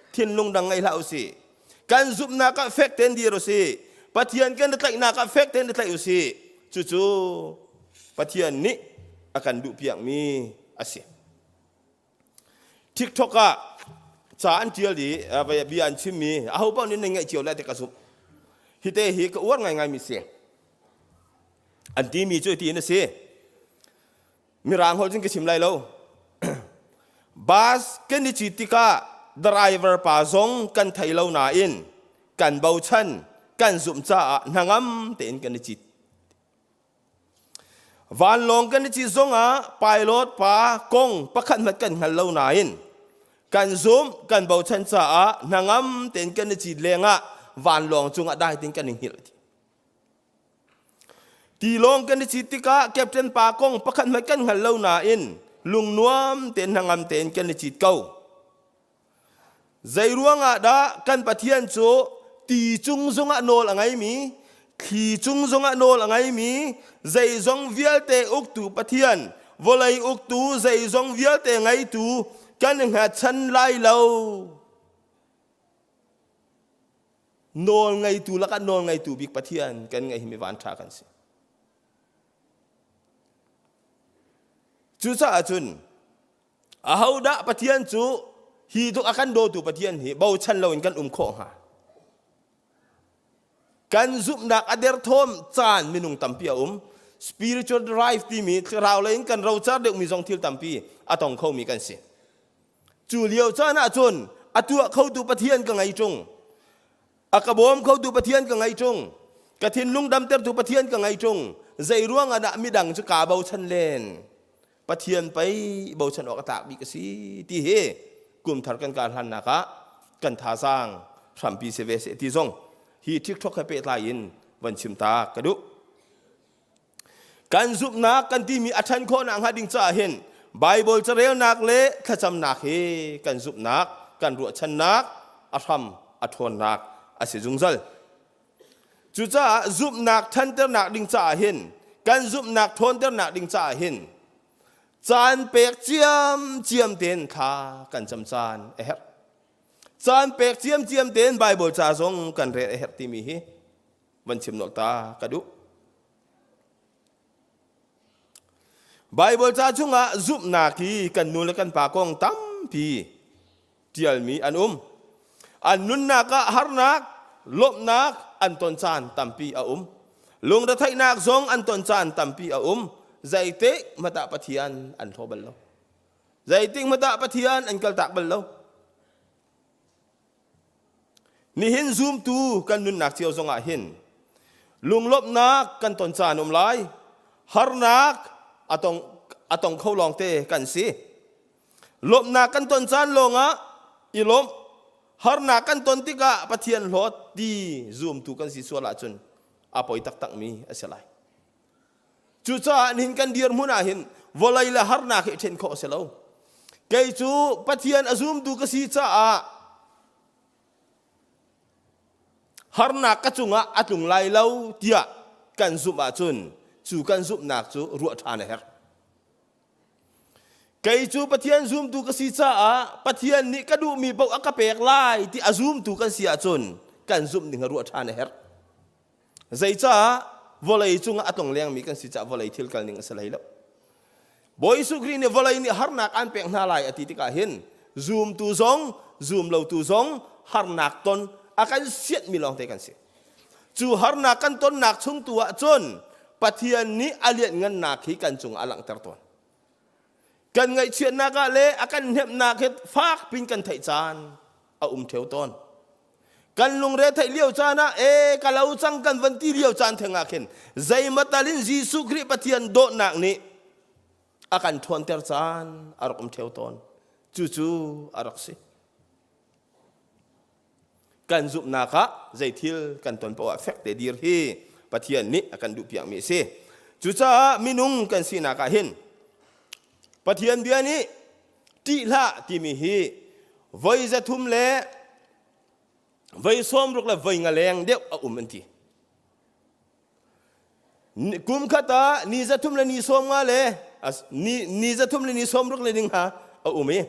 Thinlung dang ngei hlah usih. Kan zumhnak ah fek tein dir usih. Pathian kan i tlaihnak ah fek tein i tlaih usih. Cucu Pathian nih a kan duhpiakmi a si. TikTok ah ca an ṭial i bia an chimmi aho paoh nih nan ngaih cio lai ti ka zumh. Hite hi ka uar ngaingaimi si. An timi cu tiin a si. Mirang holh cun ka chim lai lo. Bus kan i cit tikah driver pa zong kan thei lo nain kan bochan kan zumh caah hnangam tein kan i cit. Vanlawng kan i cit zongah pilot pa kong pakhat hmanh kan hngal lo nain kan zumh kan bochan caah hnangam tein kan i cit lengah vanlawng cungah dai tein kan i hngilh. Tilawng kan i cit tikah captain pa kong pakhat hmanh kan hngal lo nain lungnuam tein hnangam tein kan i cit ko. Zeiruangah dah kan Pathian cu ti cung zongah nawl a ngeimi, thli cung zongah nawl a ngeimi, zeizong vialte uktu Pathian, Vawlei uktu zeizong vialte ngeitu kan i hngatchan lai lo. Nawl ngeitu lakah nawl ngeitu bik Pathian kan ngeih hi mi vanṭha kan si. Cucaah cun ahodah Pathian cu hi tluk a kan dawtu Pathian hi bochan loin kan um khawh hnga? Kan zumhnak a derthawm caan minung tampi a um. Spiritual drive timi thlarau lei in kan rocar deuhmi zong thil tampi a tong khomi kan si. Cu lio caan ahcun a tuah khotu Pathian ka ngei ṭung. A ka bawm khotu Pathian ka ngei ṭung. Ka thinlung damtertu Pathian ka ngei ṭung. Zei ruang ah dah midang cu kaa bochan len? Pathian pei bochan awk a tlak bik a si ti hi kumthar kan kar hlannak ah kan thazaang hrampi si ve seh ti zong hi TikTok he pehtlai in van chim ta ka duh. Kan zumhnak kan timi a ṭhan khawhnak hnga ding caah hin Bible carelnak le thlacamnak hi kan zumhnak, kan ruahchannak a hram a ṭhawnnak a si zungzal. Cucaah zumhnak ṭhanternak ding caah hin kan zumhnak ṭhawnternak ding caah hin caan pek ciamciam tein thla kan cam caan a herh. Caan pek ciamciam tein Bible ca zong kan rel a herh timi hi van chim nolh ta ka duh. Bible ca chungah zumhnak hi kan nu le kan pa kong tampi ṭialmi an um. An nunnak ah harnak, lawmhnak an ton caan tampi a um. Lungretheihnak zong an ton caan tampi a um. Zeitik hmanh ah Pathian an hlaw bal lo. Zeitik hmanh ah Pathian an kaltak bal lo. Nihin zumtu kan nunnak cio zongah hin lunglawmhnak kan ton caan um lai. Harnak a tong, a tong kho lawngte kan si. Lawmhnak kan ton caan lawngah i lawmh, harnak kan ton tikah Pathian hlawt ti zumtu kan si sual ahcun a poi taktakmi a si lai. Cucaah nihin kan dirhmun ah hin vawlei le harnak hi ṭhen khawh a si lo. Kei cu Pathian a zumtu ka si caah harnak ka cungah a tlung lai lo tiah kan zumh ahcun cu kan zumhnak cu ruah ṭhan a herh. Kei cu Pathian zumtu ka si caah Pathian nih ka duhmi paoh a ka pek lai ti a zumtu kan si ahcun kan zumh ning a ruah ṭhan a herh. Zeicah vawlei cungah a tlong lengmi kan si caah vawlei thil kal ning a si hlei lo. Bawi Jesuh Khrih nih vawlei nih harnak aan pek hna lai a ti tikah hin zumtu zong zumlotu zong harnak ton a kan sianhmi lawngte kan si. Cu harnak kan tonnak chung tu ah cun Pathian nih a lianhngannak hi kan cungah a langhter tawn. Kan ngaihchiatnak ah le a kan hnemhnak hi fak pin kan theih caan a um theo tawn. Kan lungre theih lio caan ah e ka lo cang kan van ti lio caan theng ah khin zeimatal in Jesuh Khrih Pathian dawtnak nih a kan ṭhawnter caan a rak um theo tawn. Cucu a rak si. Kan zumhnak ah zeithil kan ton paoh ah fek te dir hi Pathian nih a kan duhpiakmi a si. Cucaah minung kan sinak ah hin Pathian bia nih ṭih hlah timi hi voi 300 le voi 60 le voi nga leng deuh a um an ti. Kum khat ah ni 300 le ni 50 le ni 300 le ni 60 le ning ha a um i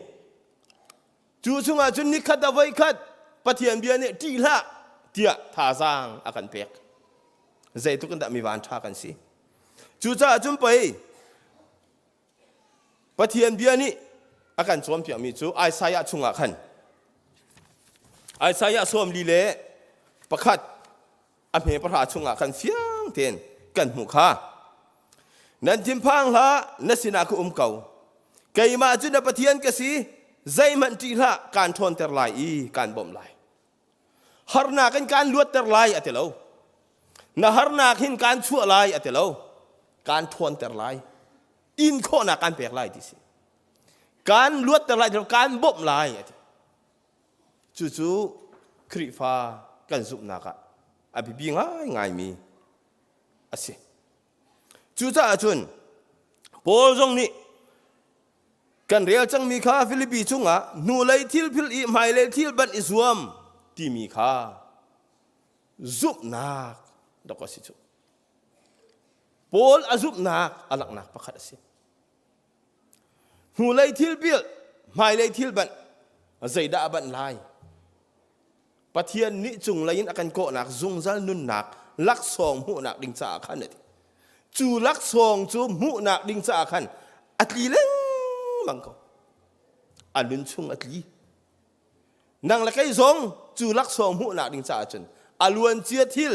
Cu chungah cun nikhat a voikhat Pathian bia nih ṭih hlah tiah thazaang a kan pek. Zeitluk in dah mi vanṭha kan si. Cucaah cun pei Pathian bia nih a kan cawnpiakmi cu Isaiah chungah khan Isaiah 41 a hme pahra chungah khan fiang tein kan hmuh kha nan thinphang hlah na sinah ka um ko keimah cu na Pathian ka si zeihmanh ṭih hlah kaan ṭhawnter lai i kaan bawmh lai harnak in kaan luatter lai a ti lo na harnak hin kaan chuah lai a ti lo kaan ṭhawnter lai in khawhnak kaan pek lai ti si kaan luatter lai kaan bawmh lai a ti Cucu Khrihfa kan zumhnak ah a biapi ngaingaimi a si. Cucaah cun Paul zong nih kan rel cangmi kha Filipi chungah hnulei thil phil i hmailei thil banh i zuam timi kha zumhnak dok a si cu. Paul a zumhnak a langhnak pakhat a si. Hnulei thil bil, hmailei thil banh, zeidah a banh lai? Pathian nih cunglei in a kan kawhnak zungzal nunnak laksawng hmuhnak ding caah khan a ti. Cu laksawng cu hmuhnak ding caah khan a tli lengmang ko. A nun chung a tli. Nang le kei zong cu laksawng hmuhnak ding caah cun a luancia thil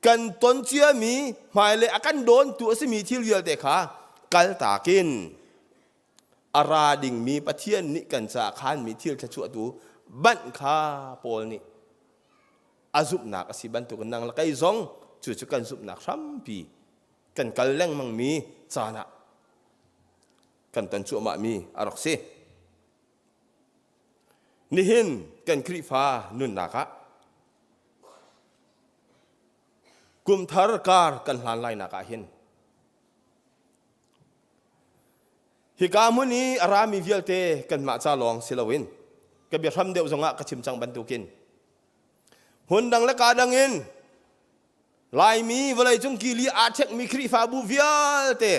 kan ton ciami hmailei a kan dawntu a simi thil vialte kha kaltak in a ra dingmi Pathian nih kan caah khanmi thil thluachuahtu banh kha Paul nih a zumhnak a si bantukin nang le kei zong cu cu kan zumhnak hrampi kan kal lengmangmi caan ah kan ton cuahmahmi a rak si. Nihin kan Khrihfa nunnak ah Kumthar kar kan hlan lainak ah hin hika hmun i a rami vialte kanmah ca lawng si loin ka biahram deuh zongah ka chim cang bantukin hmun dang le ka dang in Laimi vawleicung kili aa ṭhekmi Khrihfabu vialte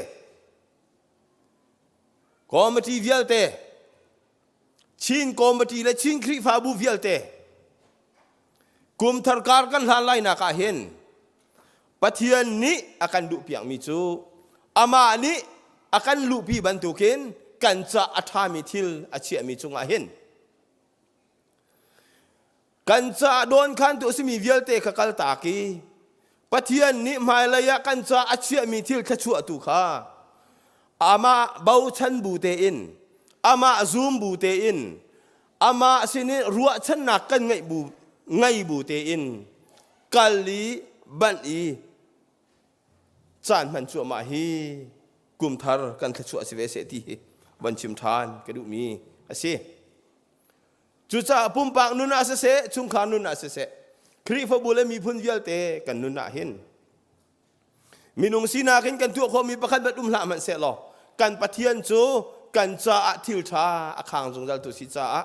committee vialte Chin committee le Chin Khrihfabu vialte kumthar kar kan hlan lainak ah hin Pathian nih a kan duhpiakmi cu amah nih a kan luhpi bantukin kan ca a ṭhami thil a chiahmi cungah hin kan caah dawnkhantu a simi vialte kha kaltak i Pathian nih hmailei ah kan caah a chiahmi thil thluachuahtu kha amah bochan bu tein amah zum bu tein amah sinin ruahchannak kan ngeih bu ngei bu tein kal i banh i caan hman cuahmah hi kumthar kan thluachuah si ve seh ti hi van chim ṭhan ka duhmi a si. Cucaah pumpak nun ah siseh, chungkhar nun ah siseh, Khrihfabu le miphun vialte kan nun ah hin minung sinak in kan tuah khawhmi pakhat bat um hlah hmanh seh law kan Pathian cu kan caah thil ṭha a khang zungzal tu si caah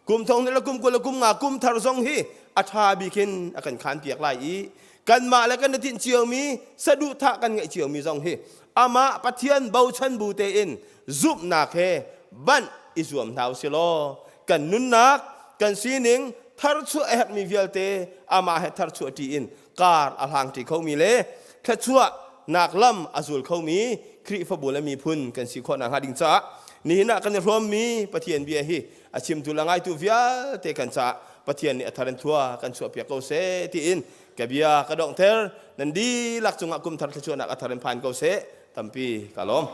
kum thong le kum 20 le kum nga kum thar zong hi a ṭha bik in a kan khan piak lai i kanmah le kan i tinh ciomi saduhthah kan ngeih ciomi zong hi amah Pathian bochan bu tein zumhnak he banh i zuam hna u law kan nunnak kan sining tharchuah a herhmi vialte amah he tharchuah ṭi in kar a hlang ṭi khomi le thluachuahnak lam a zul khomi Khrihfabu le miphun kan si khawh nakhnga ding caah nihin ah kan i hrawmmi Pathian bia hi a chimtu le ngaitu vialte kan caah Pathian nih a thar in thua kan chuahpiak ko seh tiin ka bia ka donghter nan dihlak cungah kum thar thluachuahnak a thar in phan ko seh tampi ka lawm.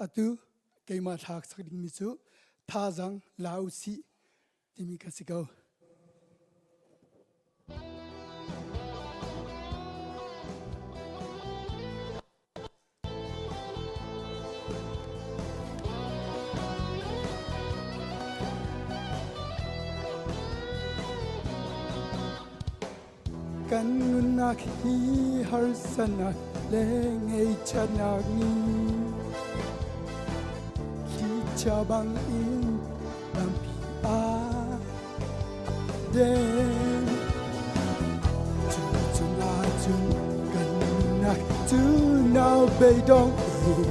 Atu keimah thlak sak dingmi cu thazaang la u sih timi kha si ko. Kan nunnak hi harsanak le ngaihchiatnak nih thlichia bangin. deng. Cu chungah cun kan nunnak cu nau beidong in li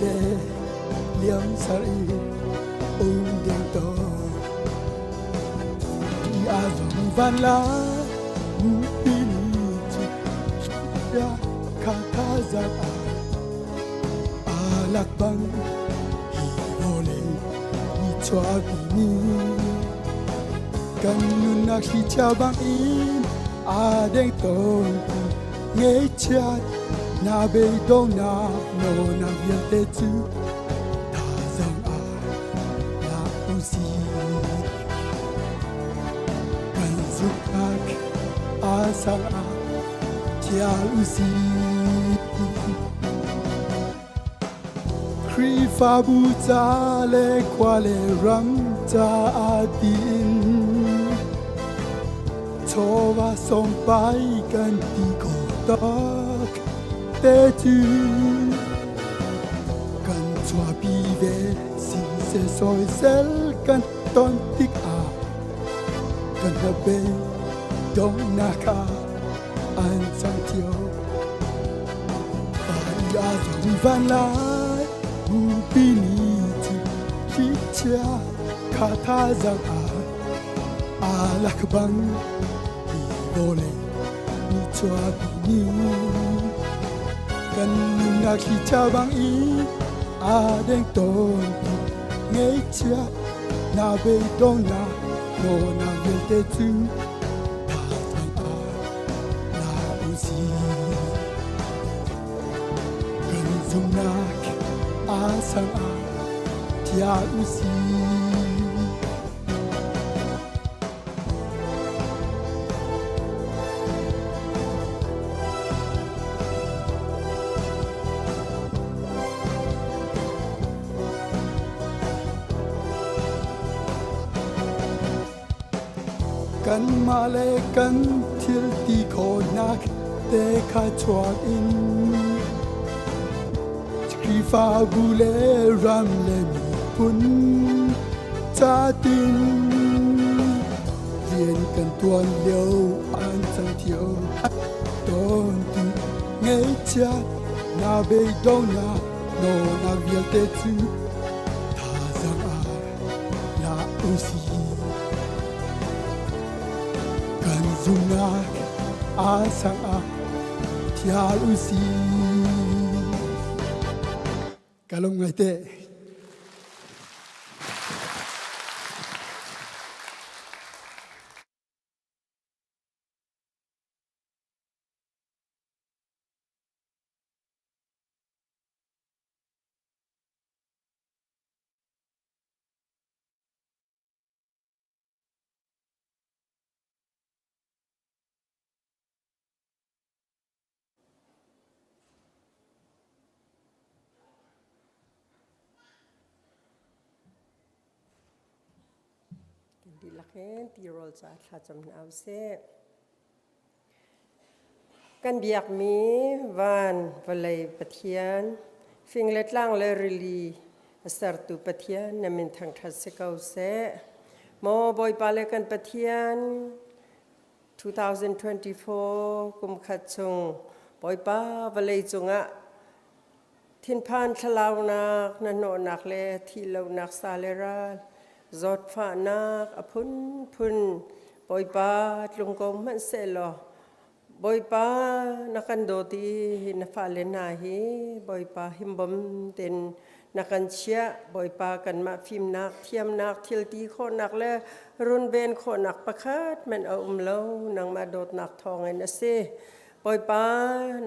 le liam sar i um deng tawn. Ti a zong van la mupi ni cu ya kha thazaang a a lak bang hi vawlei ni chuahpi ni kan nunnak thlichia bang in aa deng tawn tu ngaihchiat na beidongnak nawnak vialte cu thazaang ah la usih. Kan zumhnak a sang ah thial usih. Khrihfabu ca le khua le ram caah tiin chawva sawmpai kan ti ko tak te cu kan chuahpi ve siseh soisel kan ton tikah kan hnabei donghnak ah an cang cio. Vari a zong van lai bupi ni cu thlichia kha thazaang ah aa lak bang hi vawlei ni chuahpi ni kan nunnak thlichia bang i aa deng tawn tu ngaihchia na beidongnak nawnak vialte cu thazaang ah la usih. Kan zumhnak aa sang ah ṭia usih. Kanmah le kan thil ti khawhnak te kha chuak in Khrihfabu le ram le miphun ca tin rian kan tuan lio an cang cio tawn tu ngeihchiat na beidongnak nawlnak vialte cu thazaang ah la usih. Kan zumhnak aa sang ah thial usih. Ka lung ngai te. Kan dihlak in tirawl ca thlacam hna usih. Kan biakmi van vawlei Pathian, fing le tlang le rili a sertu Pathian na min thangṭhat si ko seh. Maw Bawipa le kan Pathian, 2024 kum khat chung Bawipa vawlei cungah thinphan thlalaunak, hnahnawhnak le thihlonak sa le ral, zawtfahnak a phunphun Bawipa tlung ko hmanh sehlaw Bawipa na kan dawt i na fale hna hi Bawipa himbawm tein na kan chiah Bawipa kanmah fimnak thiamnak thilti khawhnak le runven khawhnak pakhat hmanh a um lo nangmah dawtnak thawngin a si Bawipa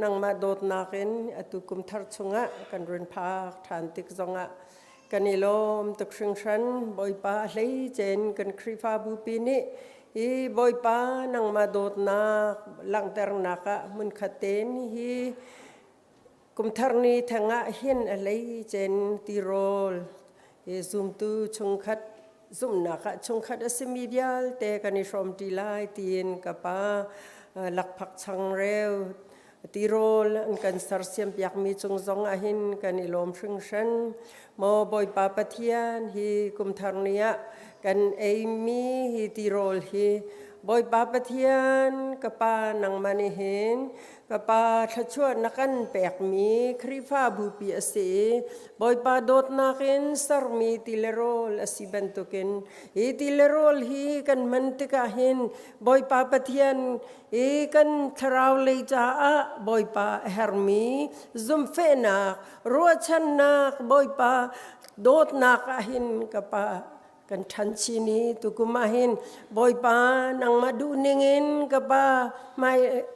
nangmah dawtnak in atu kum thar chungah kan run phak ṭhan tik zongah kan i lawm tuk hringhran. Bawipa a hleice kan Khrihfabu pi nih hi Bawipa nangmah dawtnak langhternak ah hmunkhat tein hi kumthar ni theng ah hin a hleice tirawl hi zumtu chungkhat zumhnak ah chungkhat a simi vialte kan i hrawmṭi lai tiin ka pa lakphak changreu tirawl an kan sersiam piakmi cung zong ah hin kan i lawm hringhran. Maw Bawipa Pathian hi kumthar ni ah Kan eimi hi tirawl hi Bawipa Pathian ka Pa nangmah nih hin ka Pa thluachuah na kan pekmi Khrihfa bupi a si i Bawipa dawtnak in sermi ti le rawl a si bantukin hi ti le rawl hi kan hman tikah hin Bawipa Pathian i kan thlarau lei caah Bawipa a hermi zumhfehnak ruahchannak Bawipa dawtnak ah hin ka Pa kan ṭhan chin i tukum ah hin Bawipa nangmah duh ningin ka Pa hmai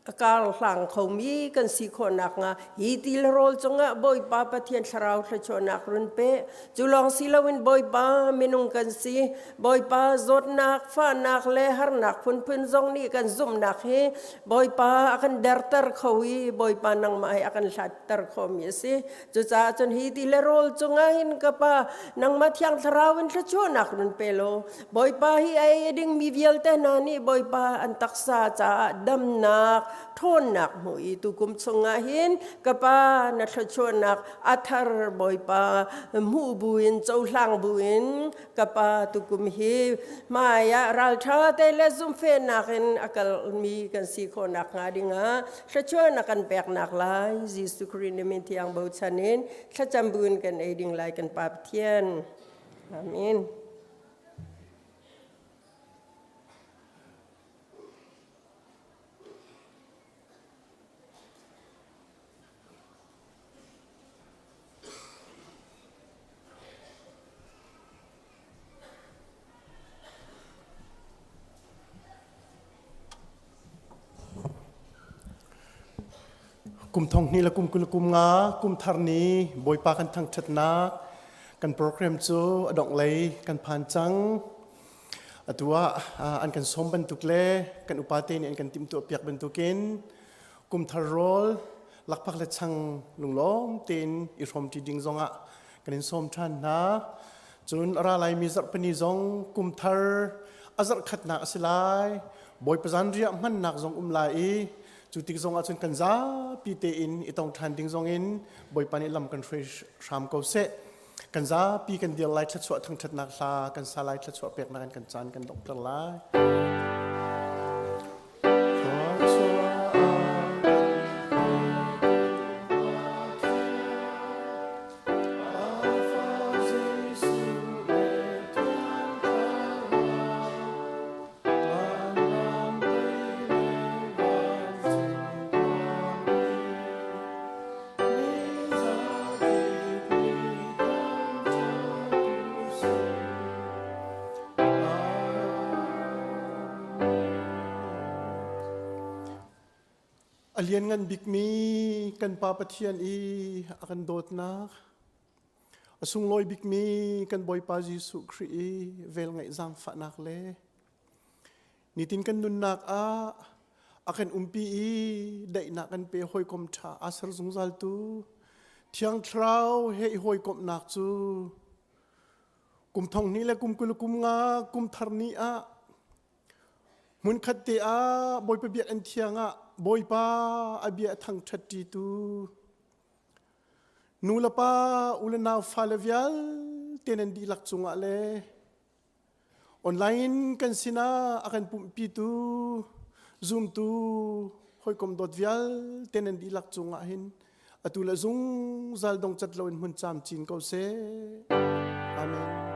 a kar hlang khomi kan si khawh nakhnga hi ti le rawl cungah Bawipa Pathian thlarau thluachuahnak run pe. Cu lawng si loin Bawipa minung kan si. Bawipa zawtnak, fahnak le harnak phunphun zong nih kan zumhnak hi Bawipa a kan derter kho i Bawipa nangmah he a kan hlatter khomi a si. Cucaah cun hi ti le rawl cungah hin ka Pa nangmah Thiang Thlarau in thluachuahnak run pe law Bawipa hi a ei a dingmi vialte hna nih Bawipa an taksa caah damnak ṭhawnnak hmu i tukum chungah hin ka Pa na thluachuahnak a thar Bawipa hmuh buin cohlang buin ka Pa tukum hi hmai ah ralṭha te le zumhfehnak in a kalmi kan si khawh nakhnga dingah thluachuahnak kan peknak lai Jesuh Khrih na min thiang bochan in thlacam buin kan ei ding lai kan Pa Pathian. Amen. Kum thong hnih le kum 20 kum nga kum thar ni Bawipa kan thangṭhatnak kan program cu a dongh lei kan phan cang. Atu ah an kan sawm bantuk le kan upate nih an kan timhtuah piak bantukin kum thar rawl lakphak le chang lunglawm tein i hrawmṭi ding zongah kan in sawm ṭhan hna. Cun a ra laimi zarhpini zong kum thar a zarh khatnak a si lai. Bawipa zanriah hmannak zong um lai i cu tik zong ahcun kan zapi tein i tong ṭhan ding zong in Bawipa nih lam kan hruai hram ko seh. Kan zapi kan dir lai thluachuah thangṭhatnak hla kan sa lai thluachuah peknak in kan caan kan donghter lai. A lianngan bikmi kan Pa Pathian i a kan dawtnak, a sunglawi bikmi kan Bawipa Jesuh Khrih i velngeih zaangfahnak le nitin kan nunnak ah a kan umpi i daihnak kan pe hawikom ṭha aa ser zungzaltu Thiang Thlarau he i hawikomhnak cu kum thong hnih le kum 20 kum nga kum thar ni ah hmunkhat te ah Bawipa biakinn thiang ah Bawipa a bia thangṭhat ṭitu nu le pa u le nau fale vialte nan dihlak cungah le online kan sinah a kan pumhpitu zumtu hawikom dawt vialte nan dihlak cungah hin atu le zungzal dongcat loin hmun camcin ko seh. Amen.